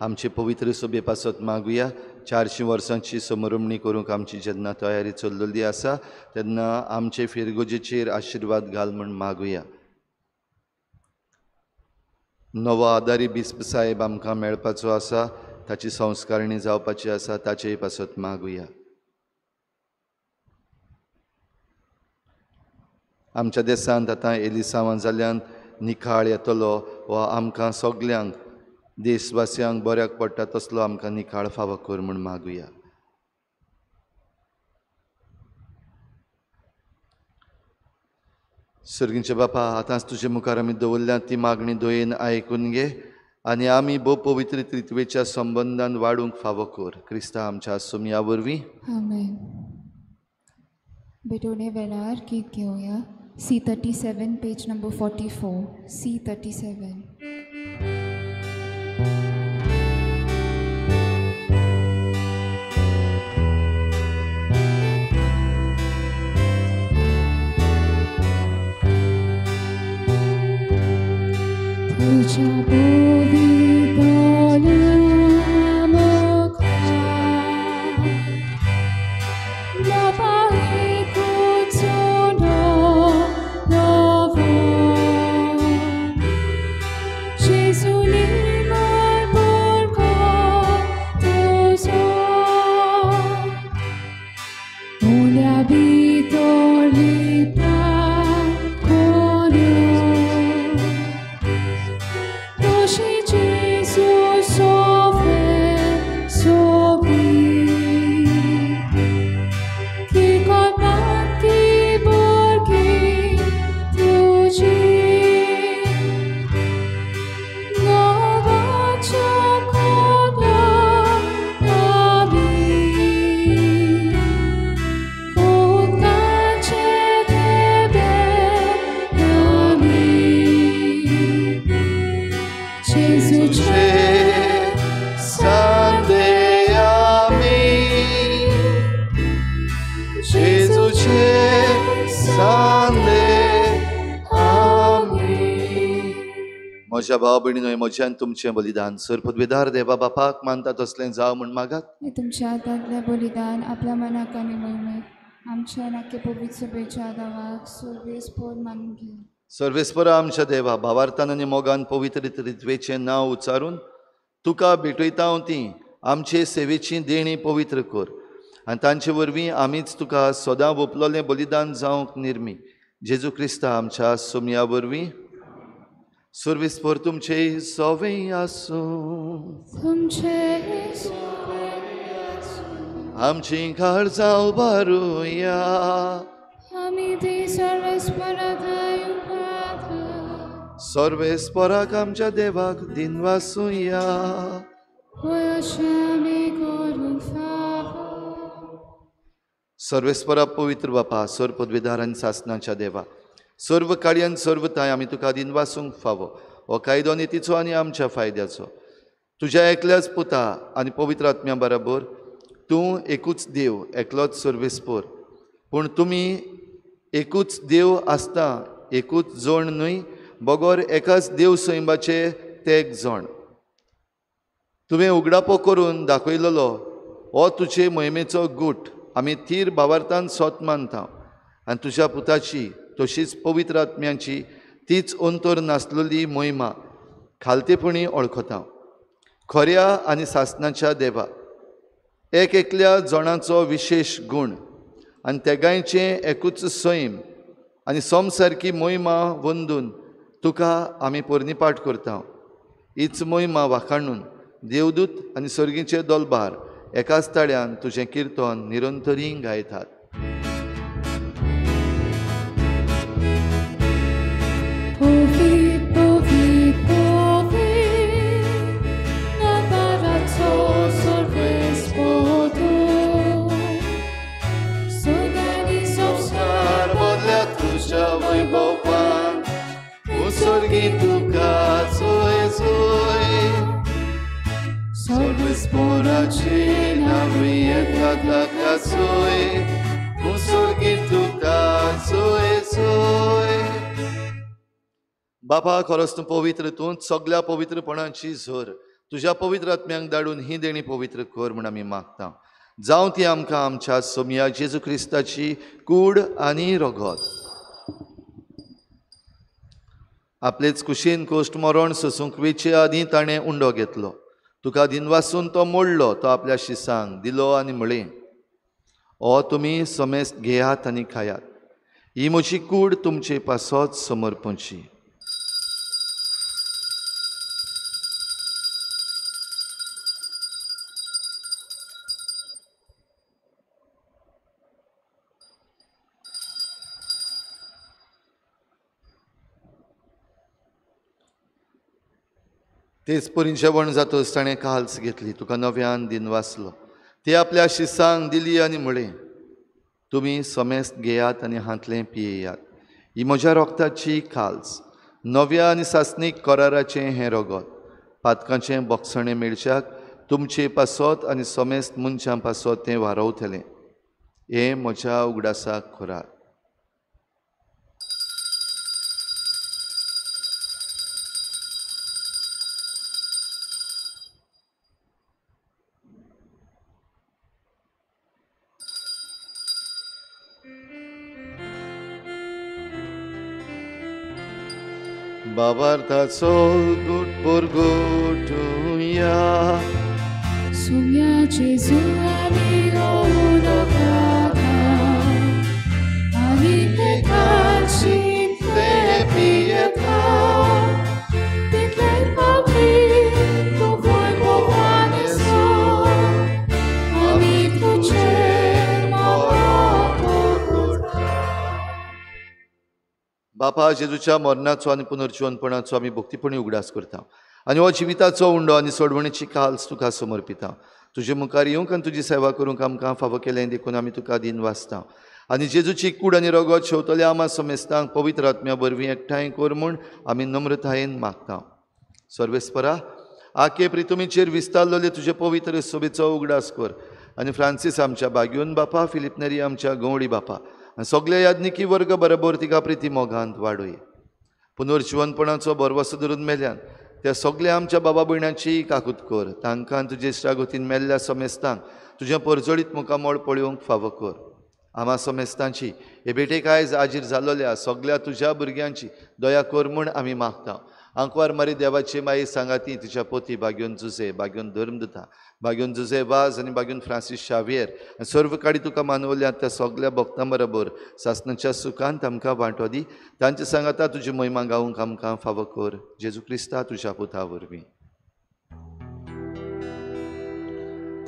S1: आमचे पवित्र सोबे पासत मागुया. 400 वर्सांची समरमणी करूंक आमची जेन्ना तयारी चल्लेली आसा तेन्ना आमचे फिरगोजेचेर आशिर्वाद घाल म्हूण मागुया. नवो आदारी बिस्प साहेब आमकां मेळपाचो आसा, ताची संस्कारणी जावपाची आसा, ताचेय पासत मागुया. आमच्या देशांत आतां एलिसांवां जाल्यान निखाळ येतलो वा आमकां सगल्यांक देशवासियांक बऱ्याक पडटा तसलो आमकां निखाळ फावो कर म्हूण मागुया. सर्गींचे बापा, आतांच तुजे मुखार आमी दवरल्या ती मागणी दयेन आयकून घे आनी आमी भोव पवित्र त्रित्वेच्या संबंदान वाडूंक फावो कर. क्रिस्ता आमच्या सोमया वरवीं.
S2: आमेन. भेटवणे वेळार गीत घेवया. C37 page number 44. C37. तुझ्या
S1: म्हज्या भाव भयणीनो, म्हज्यान तुमचें बलिदान सर पदवेदार देवा बापाक मानता तसलें जावं म्हूण मागात.
S2: तुमच्या हातांतलें बलिदान आपल्या मनाक आनी मोहिमेक आमच्या नाके पवित्र सभेच्या देवाक सर्वेस्पोर मानून घे.
S1: सर्वेस्पोरा आमच्या देवा, भावार्थान आनी मोगान पवित्र त्रित्वेचें नांव उच्चारून तुका भेटयता हांव ती आमचे सेवेची देणी पवित्र कर आनी तांचे वरवीं आमीच तुका सदां वोपलोलें बलिदान जावंक निर्मी. जेजू क्रिस्ता आमच्या सोमया वरवीं. सर्वेस्पोर तुमचे सोवे आसूं. आमची काळजां उबारुया. सर्वेस्पोराक आमच्या देवाक दिनवासुया. सर्वेस्पोरा पवित्र बापा, सर्व पदवीधार आनी सासनाच्या देवा, सर्व कार्यान सर्व ताय आमी तुका दिनवासूंक फावो. हो कायदो नितीचो आनी आमच्या फायद्याचो. तुज्या एकल्याच पुता आनी पवित्र आत्म्या बराबर तूं एकूच देव, एकलोच सर्वेस्पोर, पूण तुमी एकूच देव आसता, एकूच जोण न्हय, बगर एकाच देव सैंबाचे तेग जोण. तुवें उगडापो करून दाखयलेलो हो तुजे मोहिमेचो गूट आमी थीर भावार्थान सोत मानता आनी तुज्या पुताची तशीच पवित्र आत्म्याची तीच अंतर नासलेली मोहिमा खालतेपणी वळखता. खऱ्या आनी सासणाच्या देवा, एक एकल्या जणाचो विशेश गूण आनी तेगांयचें एकूच सैम आनी सोमसारकी मोहिमा वंदून तुका आमी पोरणीपाठ करता. हीच मोहिमा वाखाणून देवदूत आनी सर्गीचे दोलबार एकाच ताळ्यान तुजें किर्तन निरंतरी गायतात. बापा, खरोच तूं पवित्र, तूं सगळ्या पवित्रपणाची झर. तुज्या पवित्र आत्म्यांक धाडून ही देणी पवित्र कर म्हूण आमी मागता. जावं ती आमकां आमच्या सोमया जेजू क्रिस्ताची कूड आनी रगत. आपलेच कुशीन कोश्ट मरण सोसूंक वेचे आदीं ताणें उंडो घेतलो. तुका दिनवासून तो मोडलो, तो आपल्या शिसांक दिलो आनी म्हळें, ओ तुमी समेस्त घेयात आनी खायात, ही म्हजी कूड तुमचे पासत समर्पणची. तेच परी जेवण जातच ताणें काल्स घेतली, तुका नव्यान दिनवासलो, ती आपल्या शिसांक दिली आनी म्हळें, तुमी समेस्त घेयात आनी हांतलें पियेयात, ही म्हज्या रोगताची काल्स, नव्या आनी सासणीक कराराचें हें रगत, पातकांचें बोगसणें मेळच्याक तुमचे पासत आनी समेस्त मनशां पासत तें वारवतलें. हें म्हज्या उगडासाक करात. बाबार्थाचो गुट परगटुया,
S2: सुम्या जेजू आमी उदकाता आनी ते काळजींतले पियेता, तितले पावटी तूं वैभवान येसो, आमी तुजें मरण परगटता.
S1: बापा, जेजूच्या मरणाचो आनी पुनर्जिवनपणाचो आमी भक्तीपणी उगडास करता आनी हो जिविताचो उंडो आनी सोडवणेची काल्स तुका समर्पिता. तुजे मुखार येवंक आनी तुजी सेवा करूंक आमकां फावो केलें देखून आमी तुका दिन वाचता. आनी जेजूची कूड आनी रगत शेवतल्या आमा समेस्तांक पवित्र आत्म्या वरवीं एकठांय कर म्हूण आमी नम्रतायेन मागता. सर्वेस्परा, आके प्रितुमीचेर विस्तारलेले तुजे पवित्र सोबेचो उगडास कर आनी फ्रांसीस आमच्या बाग्यून बापा, फिलिप नेरी आमच्या गवळी बापा आनी सगल्या याज्ञिकी वर्ग बरोबर तिका प्रिती मोगांत वाडय. पुनर्जिवनपणाचो भरवसो धरून मेल्यान त्या सगल्या आमच्या बाबा भयणांची काकूत कर. तांकां तुजे इश्टागतीन मेल्ल्या समेस्तांक तुजें परजळीत मुखामळ पळोवंक फावो कर. आमा समेस्तांची हे भेटेक आयज आजीर जाल्लोल्या सगल्या तुज्या भुरग्यांची दया कर म्हूण आमी मागता. आंकवार मारी देवाची माई सांगाती तिच्या पोती बाग्योन जुजे, बाग्योन धर्मदुता, बाग्योन जुजे वाज आनी बाग्योन फ्रांसीस शावियर आनी सर्व काडी तुका मानवल्या त्या सगल्या भक्तां बरोबर सासणाच्या सुखांत आमकां वांटो दी. तांचे सांगाता तुजी महिमा गावंक आमकां फावो कर. जेजू क्रिस्ता तुज्या पुता वरवीं.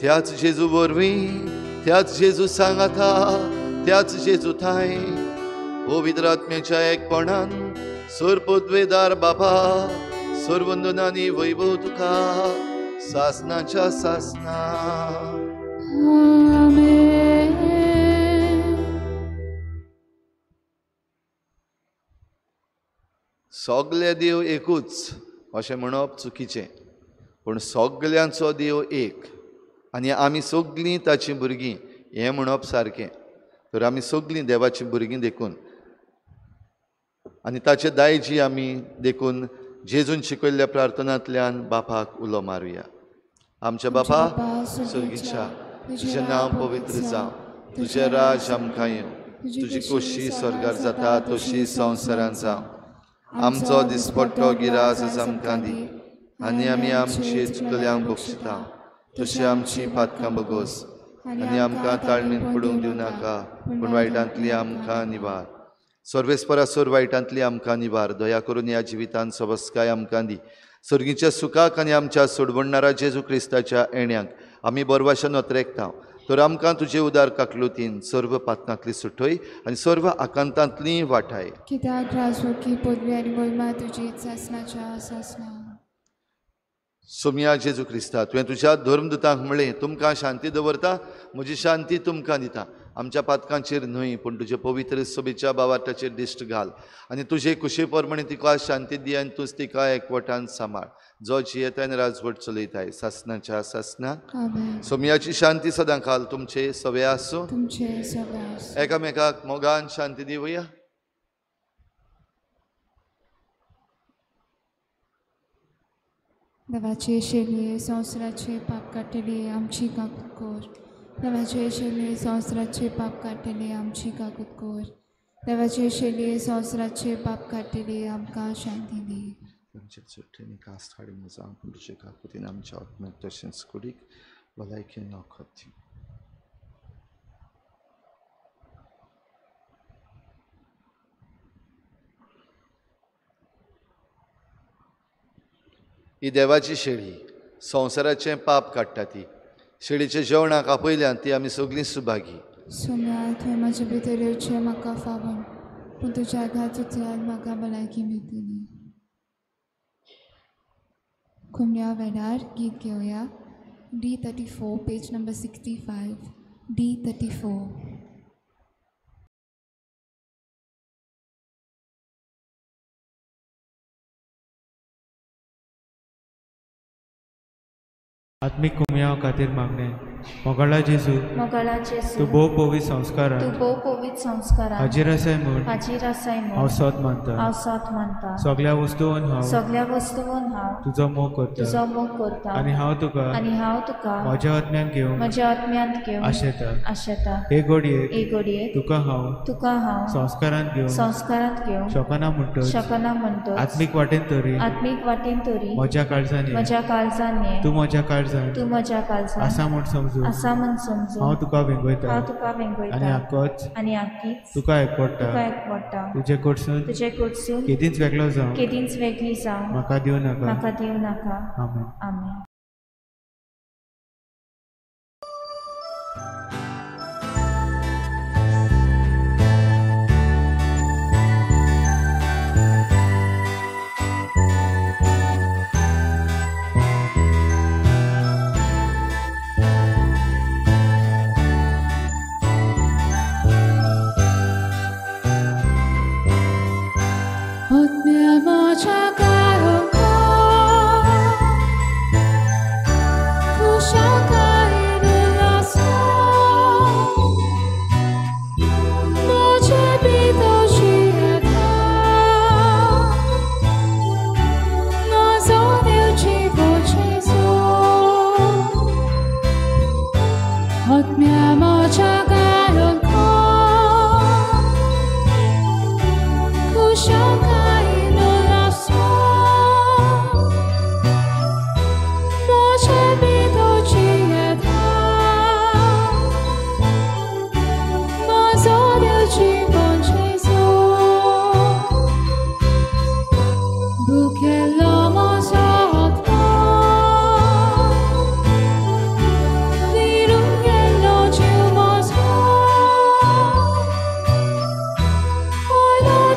S1: त्याच जेजू वरवीं, त्याच जेजू सांगाता, त्याच जेजू थांय पवित्र आत्म्याच्या एकपणान सर्वपदवेदार बाबा, सर्वंदनानी वैभव तुका सासनाच्या सासना.
S2: आमेन.
S1: सगळे देव एकूच अशें म्हणप चुकीचें, पूण सगल्यांचो देव एक आनी आमी सगळीं ताचीं भुरगीं हें म्हणप सारकें. तर आमी सगळीं देवाचीं भुरगीं देखून आनी ताचे दायजी आमी देखून जेजून शिकयल्ल्या प्रार्थनांतल्यान बापाक उलो मारुया. आमच्या बापा स्वर्गीच्या, तुजें नांव पवित्र जावं, तुजें राज आमकां येवं, तुजी खोशी स्वर्गार जाता तशी संवसारांत जावं. आमचो दिसपट्टो गिरास आज आमकां दी आनी आमी आमची चुकल्यांक बक्षिता तशी आमची पातकां बगोस आनी आमकां ताळमेन पडूंक दिवं नाका, पूण वायटांतली आमकां निवार. सर्वेस्परासोर वायटांतली आमकां निवार. दया करून ह्या जिवितांत सबस्काय आमकां दी. सर्गीच्या सुखाक आनी आमच्या सोडवणणारा जेजू क्रिस्ताच्या येण्याक आमी बरवाशा नोत्रेकता. तर आमकां तुजे उदार काकलुतीन सर्व पातकांतली सुटय आनी सर्व आकांतांतली वाटाय.
S2: कित्याक राजवटकी पदवी आनी महिमा तुजी सासणाच्या सासणा.
S1: सोमया जेजू क्रिस्ता, तुवें तुज्या धर्मदूतांक म्हणलें, तुमकां शांती दवरता, म्हजी शांती तुमकां दिता. आमच्या पातकांचेर न्हय पूण तुजे पवित्र सभेच्या बावाटाचेर दिश्ट घाल आनी तुजे कुशे प्रमाणे तिका शांती दी आनी तूंच तिका एकवटान सांबाळ, जो जियेताय आनी राजवट चलयताय सासणाच्या सासणाक. सोमयाची शांती सदां खाल तुमचे सवे आसूं. एकामेकाक मोगान शांती दिवया.
S2: देवाचे शेली संवसाराचे पाप काडटली आमची काकूत कोर. देवाचे शेली संवसाराचे पाप काडटली आमची काकूत कोर. देवाचे शेली संवसाराचे पाप काडटली आमकां शांती दी.
S1: आमच्या आत्म्याक तशेंच कुडीक भलायकेन नोकत दी. ही देवाची शेळी संवसाराचें पाप काडटा. ती शेळीच्या जेवणाक आपयल्यान ती आमी सगळीं सुभागी.
S2: सोम्या, थंय म्हजे भितर येवचें म्हाका फावन, पूण तुज्या घात उतरान म्हाका भलायकी मेळटली. खुमण्या वेळार गीत घेवया. D34, page number 65, D34.
S7: आत्मीक कुमयाव खातीर मागणें. मोगाळा जेजू, तूं भोव पवित्र संस्कारान हाजीर आसाय म्हूण हांव सोद मानता. सगळ्या वस्तून हांव तुजो मोग करता आनी हांव तुका म्हज्या आत्म्यान घेवंक आशेता. हे घडयेक तुका हांव संस्कारांत घेवंक शकना म्हणटच आत्मीक वाटेन तरी म्हज्या काळजान ये, तूं म्हज्या काळजान आसा म्हूण समजून हांव तुका वेंगयता आनी आकीच तुका एकवटा. तुजे कडसून केदींच वेगळो जावं म्हाका दिवं नाका. आमेन.
S2: आमेन.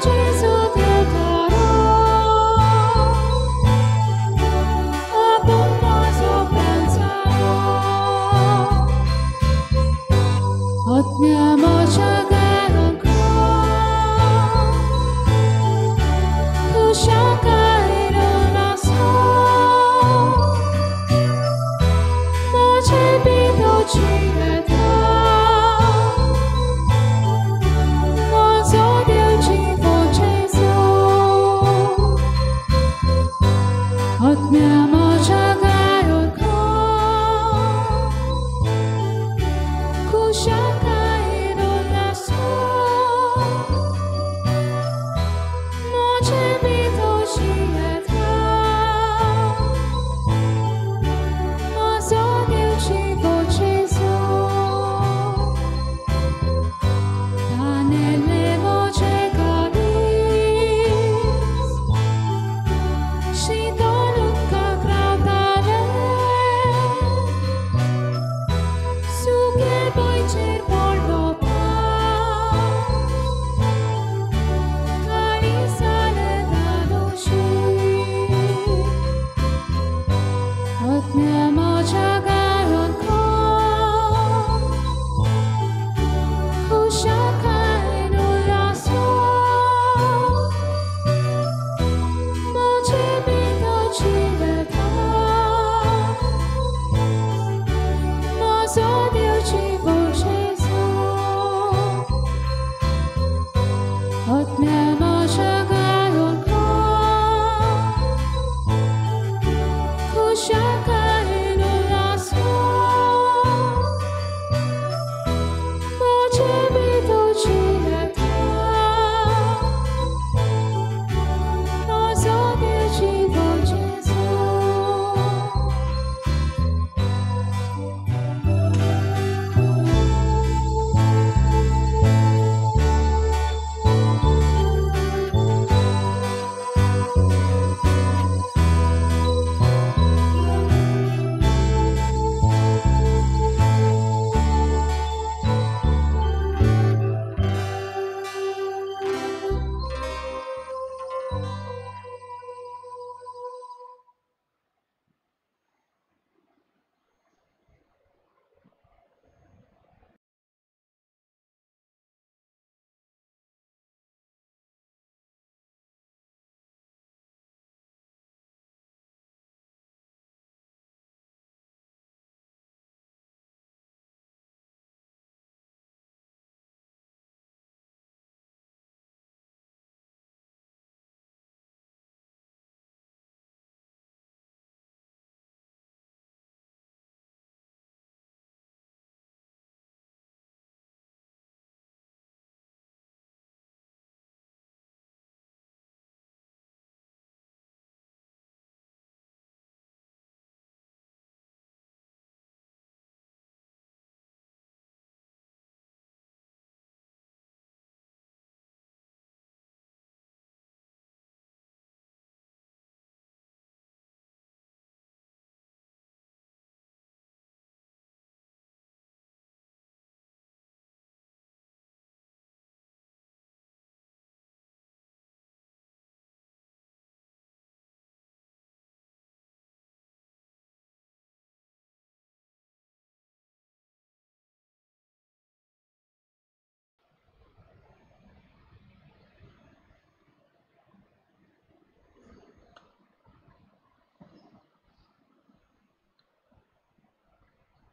S2: Jesus.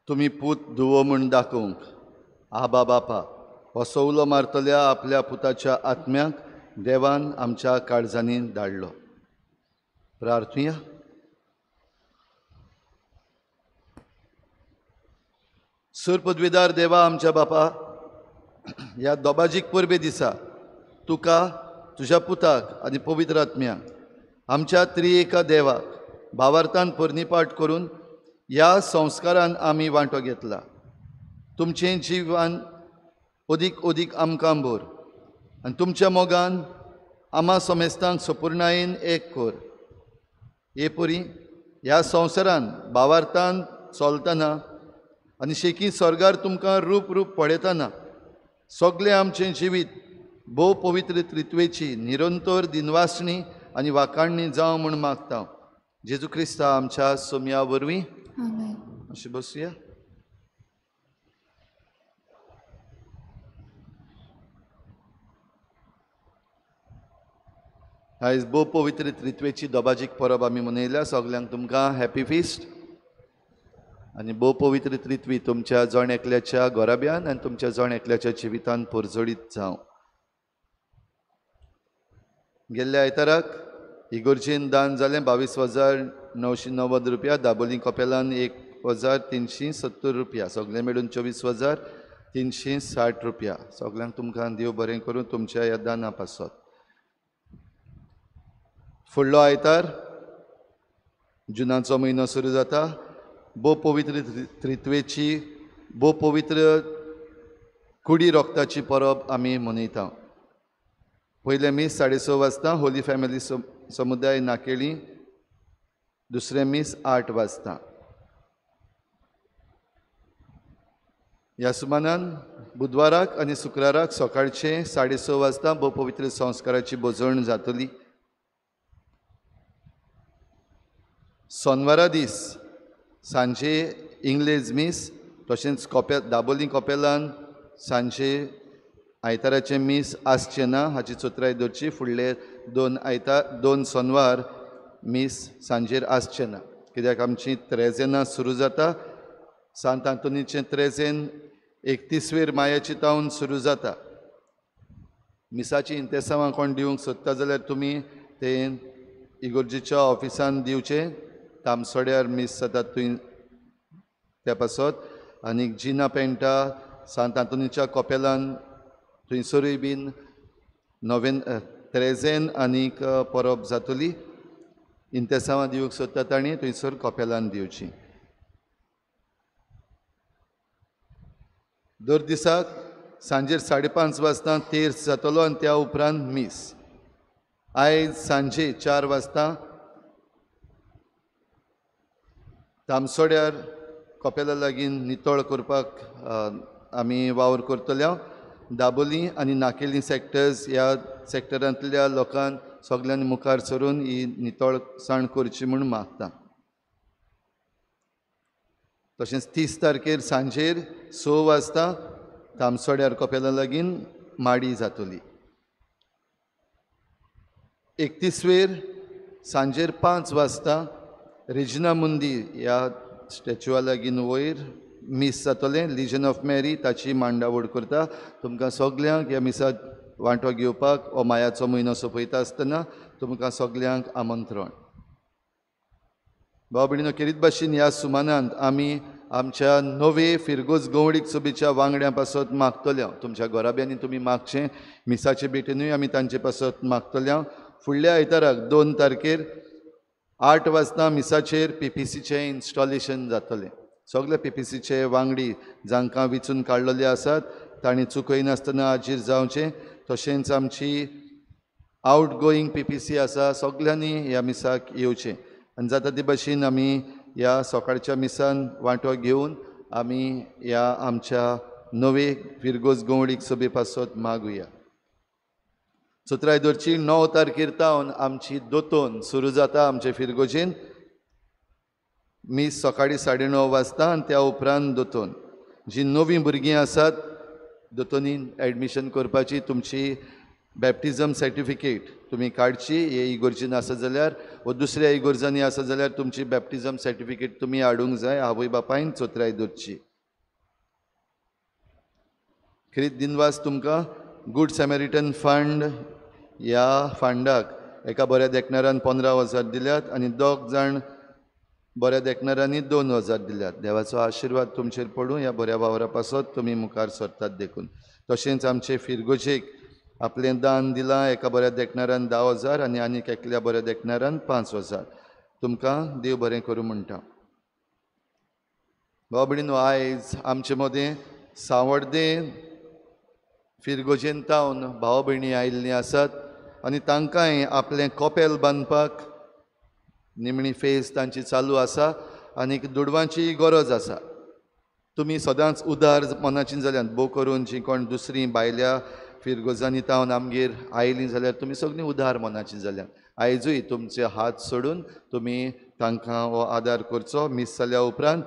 S1: तुमी पूत धुवो म्हूण दाखोवंक आबा बापा हो सवलो मारतल्या आपल्या पुताच्या आत्म्याक देवान आमच्या काळजांनी धाडलो. प्रार्थुया. सूर पदवीदार देवा आमच्या बापा, ह्या दोबाजीक परबे दिसा तुका तुज्या पुताक आनी पवित्र आत्म्याक आमच्या त्रिएका देवाक भावार्थान पर्निपाट करून ह्या संस्कारान आमी वांटो घेतला. तुमचें जिवन अदीक अदीक आमकां भर आनी तुमच्या मोगान आमा समेस्तांक सपुर्णायेन एक कर. हे परी ह्या संवसारान भावार्थान चलतना आनी शेकी स्वर्गार तुमकां रूप रूप पळयतना सगळें आमचें जिवीत भोव पवित्र त्रित्वेची निरंतर दिनवासणी आनी वाखाणणी जावं म्हूण मागता. जेजू क्रिस्ता आमच्या सोमया वरवीं. अशें बसया. आयज भोव पवित्र त्रित्वेची दोबाजीक परब आमी मनयल्या. सगल्यांक तुमकां हॅपी फिस्ट आनी भोव पवित्र त्रित्वी तुमच्या जण एकल्याच्या घराब्यान आनी तुमच्या जण एकल्याच्या जिवितान परजळीत जावं. गेल्ल्या आयताराक इगोर्जेन दान जालें 22,990 रुपया, दाबोली कपेलान 1,370 रुपया, सगळें मेळून 24,360 रुपया. सगल्यांक तुमकां देव बरें करूं तुमच्या ह्या दाना पासत. फुडलो आयतार जुनाचो म्हयनो सुरू जाता. भोव पवित्र त्रित्वेची भोव पवित्र कुडी रोगताची परब आमी मनयता. पयलें मीस 6:30 वाजता होली फॅमिली समुदाय नाकेली, दुसरें मीस 8 वाजता. ह्या सुमानान बुधवाराक आनी शुक्राराक सकाळचे 6:30 वाजता भोव पवित्र संस्काराची भोजण जातली. सोनवारा दीस सांजे इंग्लेज मीस, तशेंच दाबोली कपेलान सांजे आयताराचें मीस आसचें ना हाची चतुराय दवरची. फुडले दोन सोनवार मीस सांजेर आसचें ना, कित्याक आमची त्रेजेनां सुरू जाता. सांत आंतोनीचें त्रेजेन 31वेर मायाची तावन सुरू जाता. मिसाची इंतेसांवां कोण दिवंक सोदता जाल्यार तुमी ते इगोर्जीच्या ऑफिसान दिवचें. तामसोड्यार मीस जाता थंय त्या पासत आनी जिना पेंटा सांत आंतोनीच्या कोपेलान थंयसरूय बीन नोवेन त्रेजेन आनीक परब जातली. इंतेसांवां दिवंक सोदता तांणी थंयसर कोपेलान दिवची. दर दिसाक सांजेर 5:30 वाजता तेर्स जातलो आनी त्या उपरांत मीस. आयज सांजे 4 वाजता तामसोड्यार कोपेला लागीं नितळ करपाक आमी वावर करतले. दाबोली आनी नाकेली सेक्टर्स ह्या सेक्टरांतल्या लोकांक सगल्यांनी मुखार सरून ही नितळसाण करची म्हूण मागता. तशेंच 30 तारखेर सांजेर 6 वाजता तामसोड्यार कोपेला लागीं माडी जातली. 31 वेर सांजेर 5 वाजता रेजिना मुंदी ह्या स्टॅच्युआ लागीं वयर मीस जातलें. लिजन ऑफ मॅरी ताची मांडावळ करता. तुमकां सगल्यांक ह्या मिसाक वांटो घेवपाक हो मायाचो म्हयनो सोंपयता आसतना तुमकां सगल्यांक आमंत्रण. भाव भयणीनो, खेरीत भाशेन ह्या सुमानांत आमी आमच्या नवे फिरगोज गवळीक सभेच्या वांगड्यां पासत मागतले. तुमच्या घराब्यांनी तुमी मागचें. मिसाचे भेटीनूय आमी तांचे पासत मागतले. फुडल्या आयताराक 2 तारखेर 8 वाजता मिसाचेर पीपीसीचें इन्स्टॉलेशन जातलें. सगळे पीपीसीचे वांगडी जांकां विचून काडलेले आसात तांणी चुकयनासतना हाजीर जावचें. तशेंच आमची आवट गोईंग पीपीसी आसा सगल्यांनी ह्या मिसाक येवचें. आनी जाता ते भाशेन आमी ह्या सकाळच्या मिसान वांटो घेवन आमी ह्या आमच्या नवे फिरगोज गवळीक सभे पासत मागुया. 17 दरची 9 तारखेर तावन आमची दोतोन सुरू जाता आमचे फिरगोजेन. मीस सकाळी 9:30 वाजता आनी त्या उपरांत दोतोन. जी नवीं भुरगीं आसात दोतोनीन एडमिशन करपाची तुमची बॅप्टिजम सर्टिफिकेट तुमी काडची. हे इगोर्जीन आसा जाल्यार वा दुसऱ्या इगोर्जांनी आसा जाल्यार तुमची बॅप्टिजम सर्टिफिकेट तुमी हाडूंक जाय आवय बापायन 17 दरची. खेरीत दिनवास तुमकां गूड सॅमेरिटन फंड ह्या फंडाक एका बऱ्या देखणारान 15,000 दिल्यात आनी 2 जाण बऱ्या देखणारांनी 2,000 दिल्यात. देवाचो आशिर्वाद तुमचेर पडूं ह्या बऱ्या वावरा पासत तुमी मुखार सरतात देखून. तशेंच आमचे फिरगोजेक आपलें दान दिलां एका बऱ्या देखणारान 10,000 आनी आनीक एकल्या बऱ्या देखणारान 5,000. तुमकां देव बरें करूं म्हणटा. भाव भयणीनो, आयज आमचे मदें सावड्डें फिरगोजेन तावन भाव भयणी आयिल्लीं आसात आनी तांकांय आपलें कोपेल बांदपाक निमणी फेज तांची चालू आसा आनीक दुडवांची गरज आसा. तुमी सदांच उदार मनाची जाल्यात भोव करून जी कोण दुसरी भायल्या फिरगोजांनी तावन आमगेर आयलीं जाल्यार तुमी सगळीं उदार मनाची जाल्यात. आयजूय तुमचे हात सोडून तुमी तांकां हो आदार करचो. मीस जाल्या उपरांत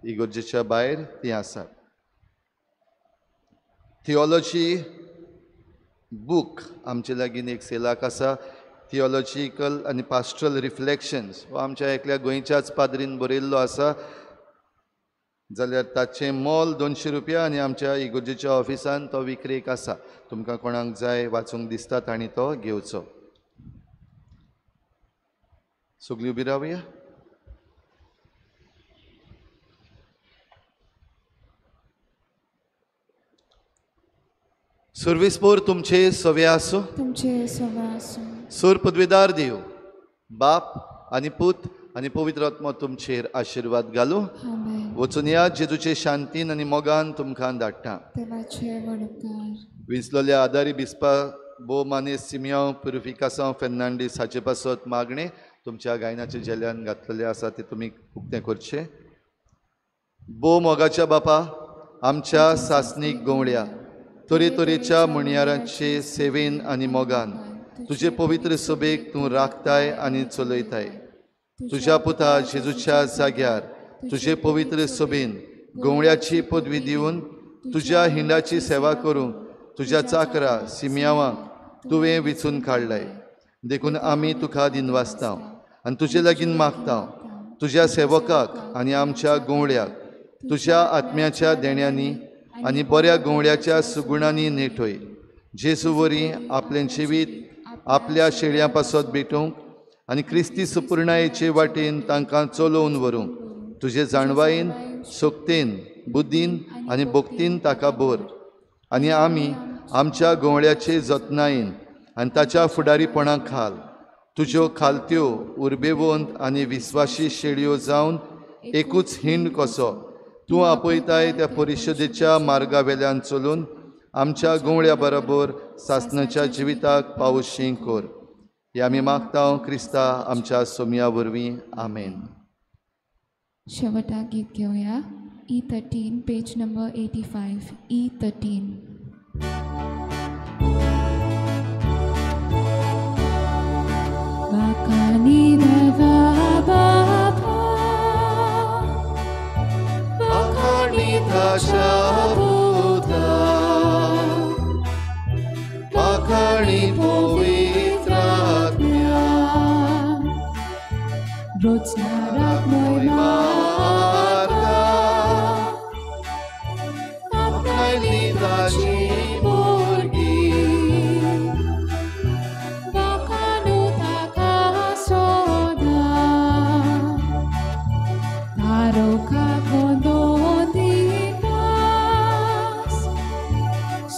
S1: इगोर्जेच्या भायर तीं आसात. थियोलॉजी बूक आमचे लागीं एक सेलाक आसा. थियोलॉजिकल आनी पास्ट्रल रिफ्लेक्शन्स हो आमच्या एकल्या गोंयच्याच पाद्रीन बरयल्लो आसा. जाल्यार ताचें मोल 200 रुपया आनी आमच्या इगोर्जेच्या ऑफिसान तो विक्रेक आसा. तुमकां कोणाक जाय वाचूंक दिसता तांणी तो घेवचो. सगळीं उबी रावया. सर्वीस पोर तुमचे सवे आसूं.
S2: तुमचे सवे आसूं.
S1: सूर पदवीदार देव बाप आनी पूत आनी पवित्र आत्मो तुमचेर आशिर्वाद घालूं. वचून या जेजूचे शांतीन आनी मोगान तुमकां धाडटा. विंचलोल्या आदारी बिस्पा भोव मानेस सिमियांव पुरुफिकासांव फेर्नांडीस हाचे पासत मागणें तुमच्या गायनाच्या जेल्यान घातलेलें आसा तें तुमी उक्तें करचें. भोव मोगाच्या बापा, आमच्या सासणीक गवळ्या तरेतरेच्या म्हणयारांचे सेवेन आनी मोगान तुजे पवित्र सभेक तूं राखताय आनी चलयताय. तुज्या पुता जेजूच्या जाग्यार तुजे पवित्र सभेन गवळ्याची पदवी दिवन तुज्या हिंडाची सेवा करूंक तुज्या चाकरा सिमयांवांक तुवें विचून काडलाय. देखून आमी तुका दिनवासता आनी तुजे लागीं मागता तुज्या सेवकाक आनी आमच्या गवळ्याक तुज्या आत्म्याच्या देण्यांनी आनी बऱ्या गवळ्याच्या सुगुणांनी नेठय. जेजू वरी आपलें जिवीत आपल्या शेळयां पासत भेटूंक आनी क्रिस्ती सुपुर्णायेचे वाटेन तांकां चलोवन व्हरूंक तुजे जाणवायेन, शक्तेन, बुद्दीन आनी भक्तीन ताका भर आनी आमी आमच्या गवळ्याचे जतनायेन आनी ताच्या फुडारीपणा खाल तुज्यो खालत्यो उर्बेवंत आनी विस्वाशी शेळयो जावन एकूच हिंड कसो तूं आपयताय त्या परिशदेच्या मार्गा वेल्यान चलून आमच्या गवळ्या बरोबर सासणाच्या जिविताक पावशी कर. हे आमी मागता क्रिस्ता आमच्या सोमया वरवीं. आमेन.
S2: शेवटाक गीत घेवया. E13, page number 85. E13. Bakani deva bapa,
S1: bakani tasha puta, bakani pavitra atmya,
S2: rojnarak moy marga,
S1: आपणायली ताची बोलगी,
S2: bakanu taka soda, taroka kondo dipas,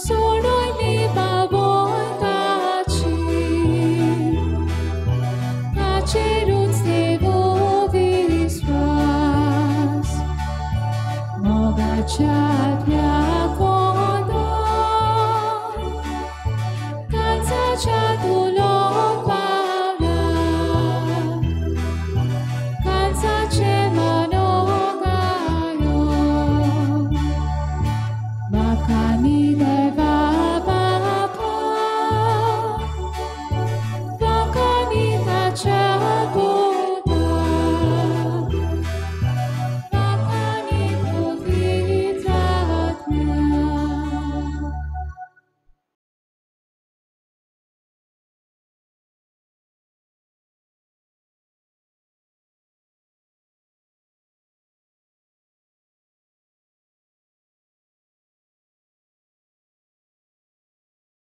S2: sonoyli babon tachi, tacheruts devo viswas, mogacha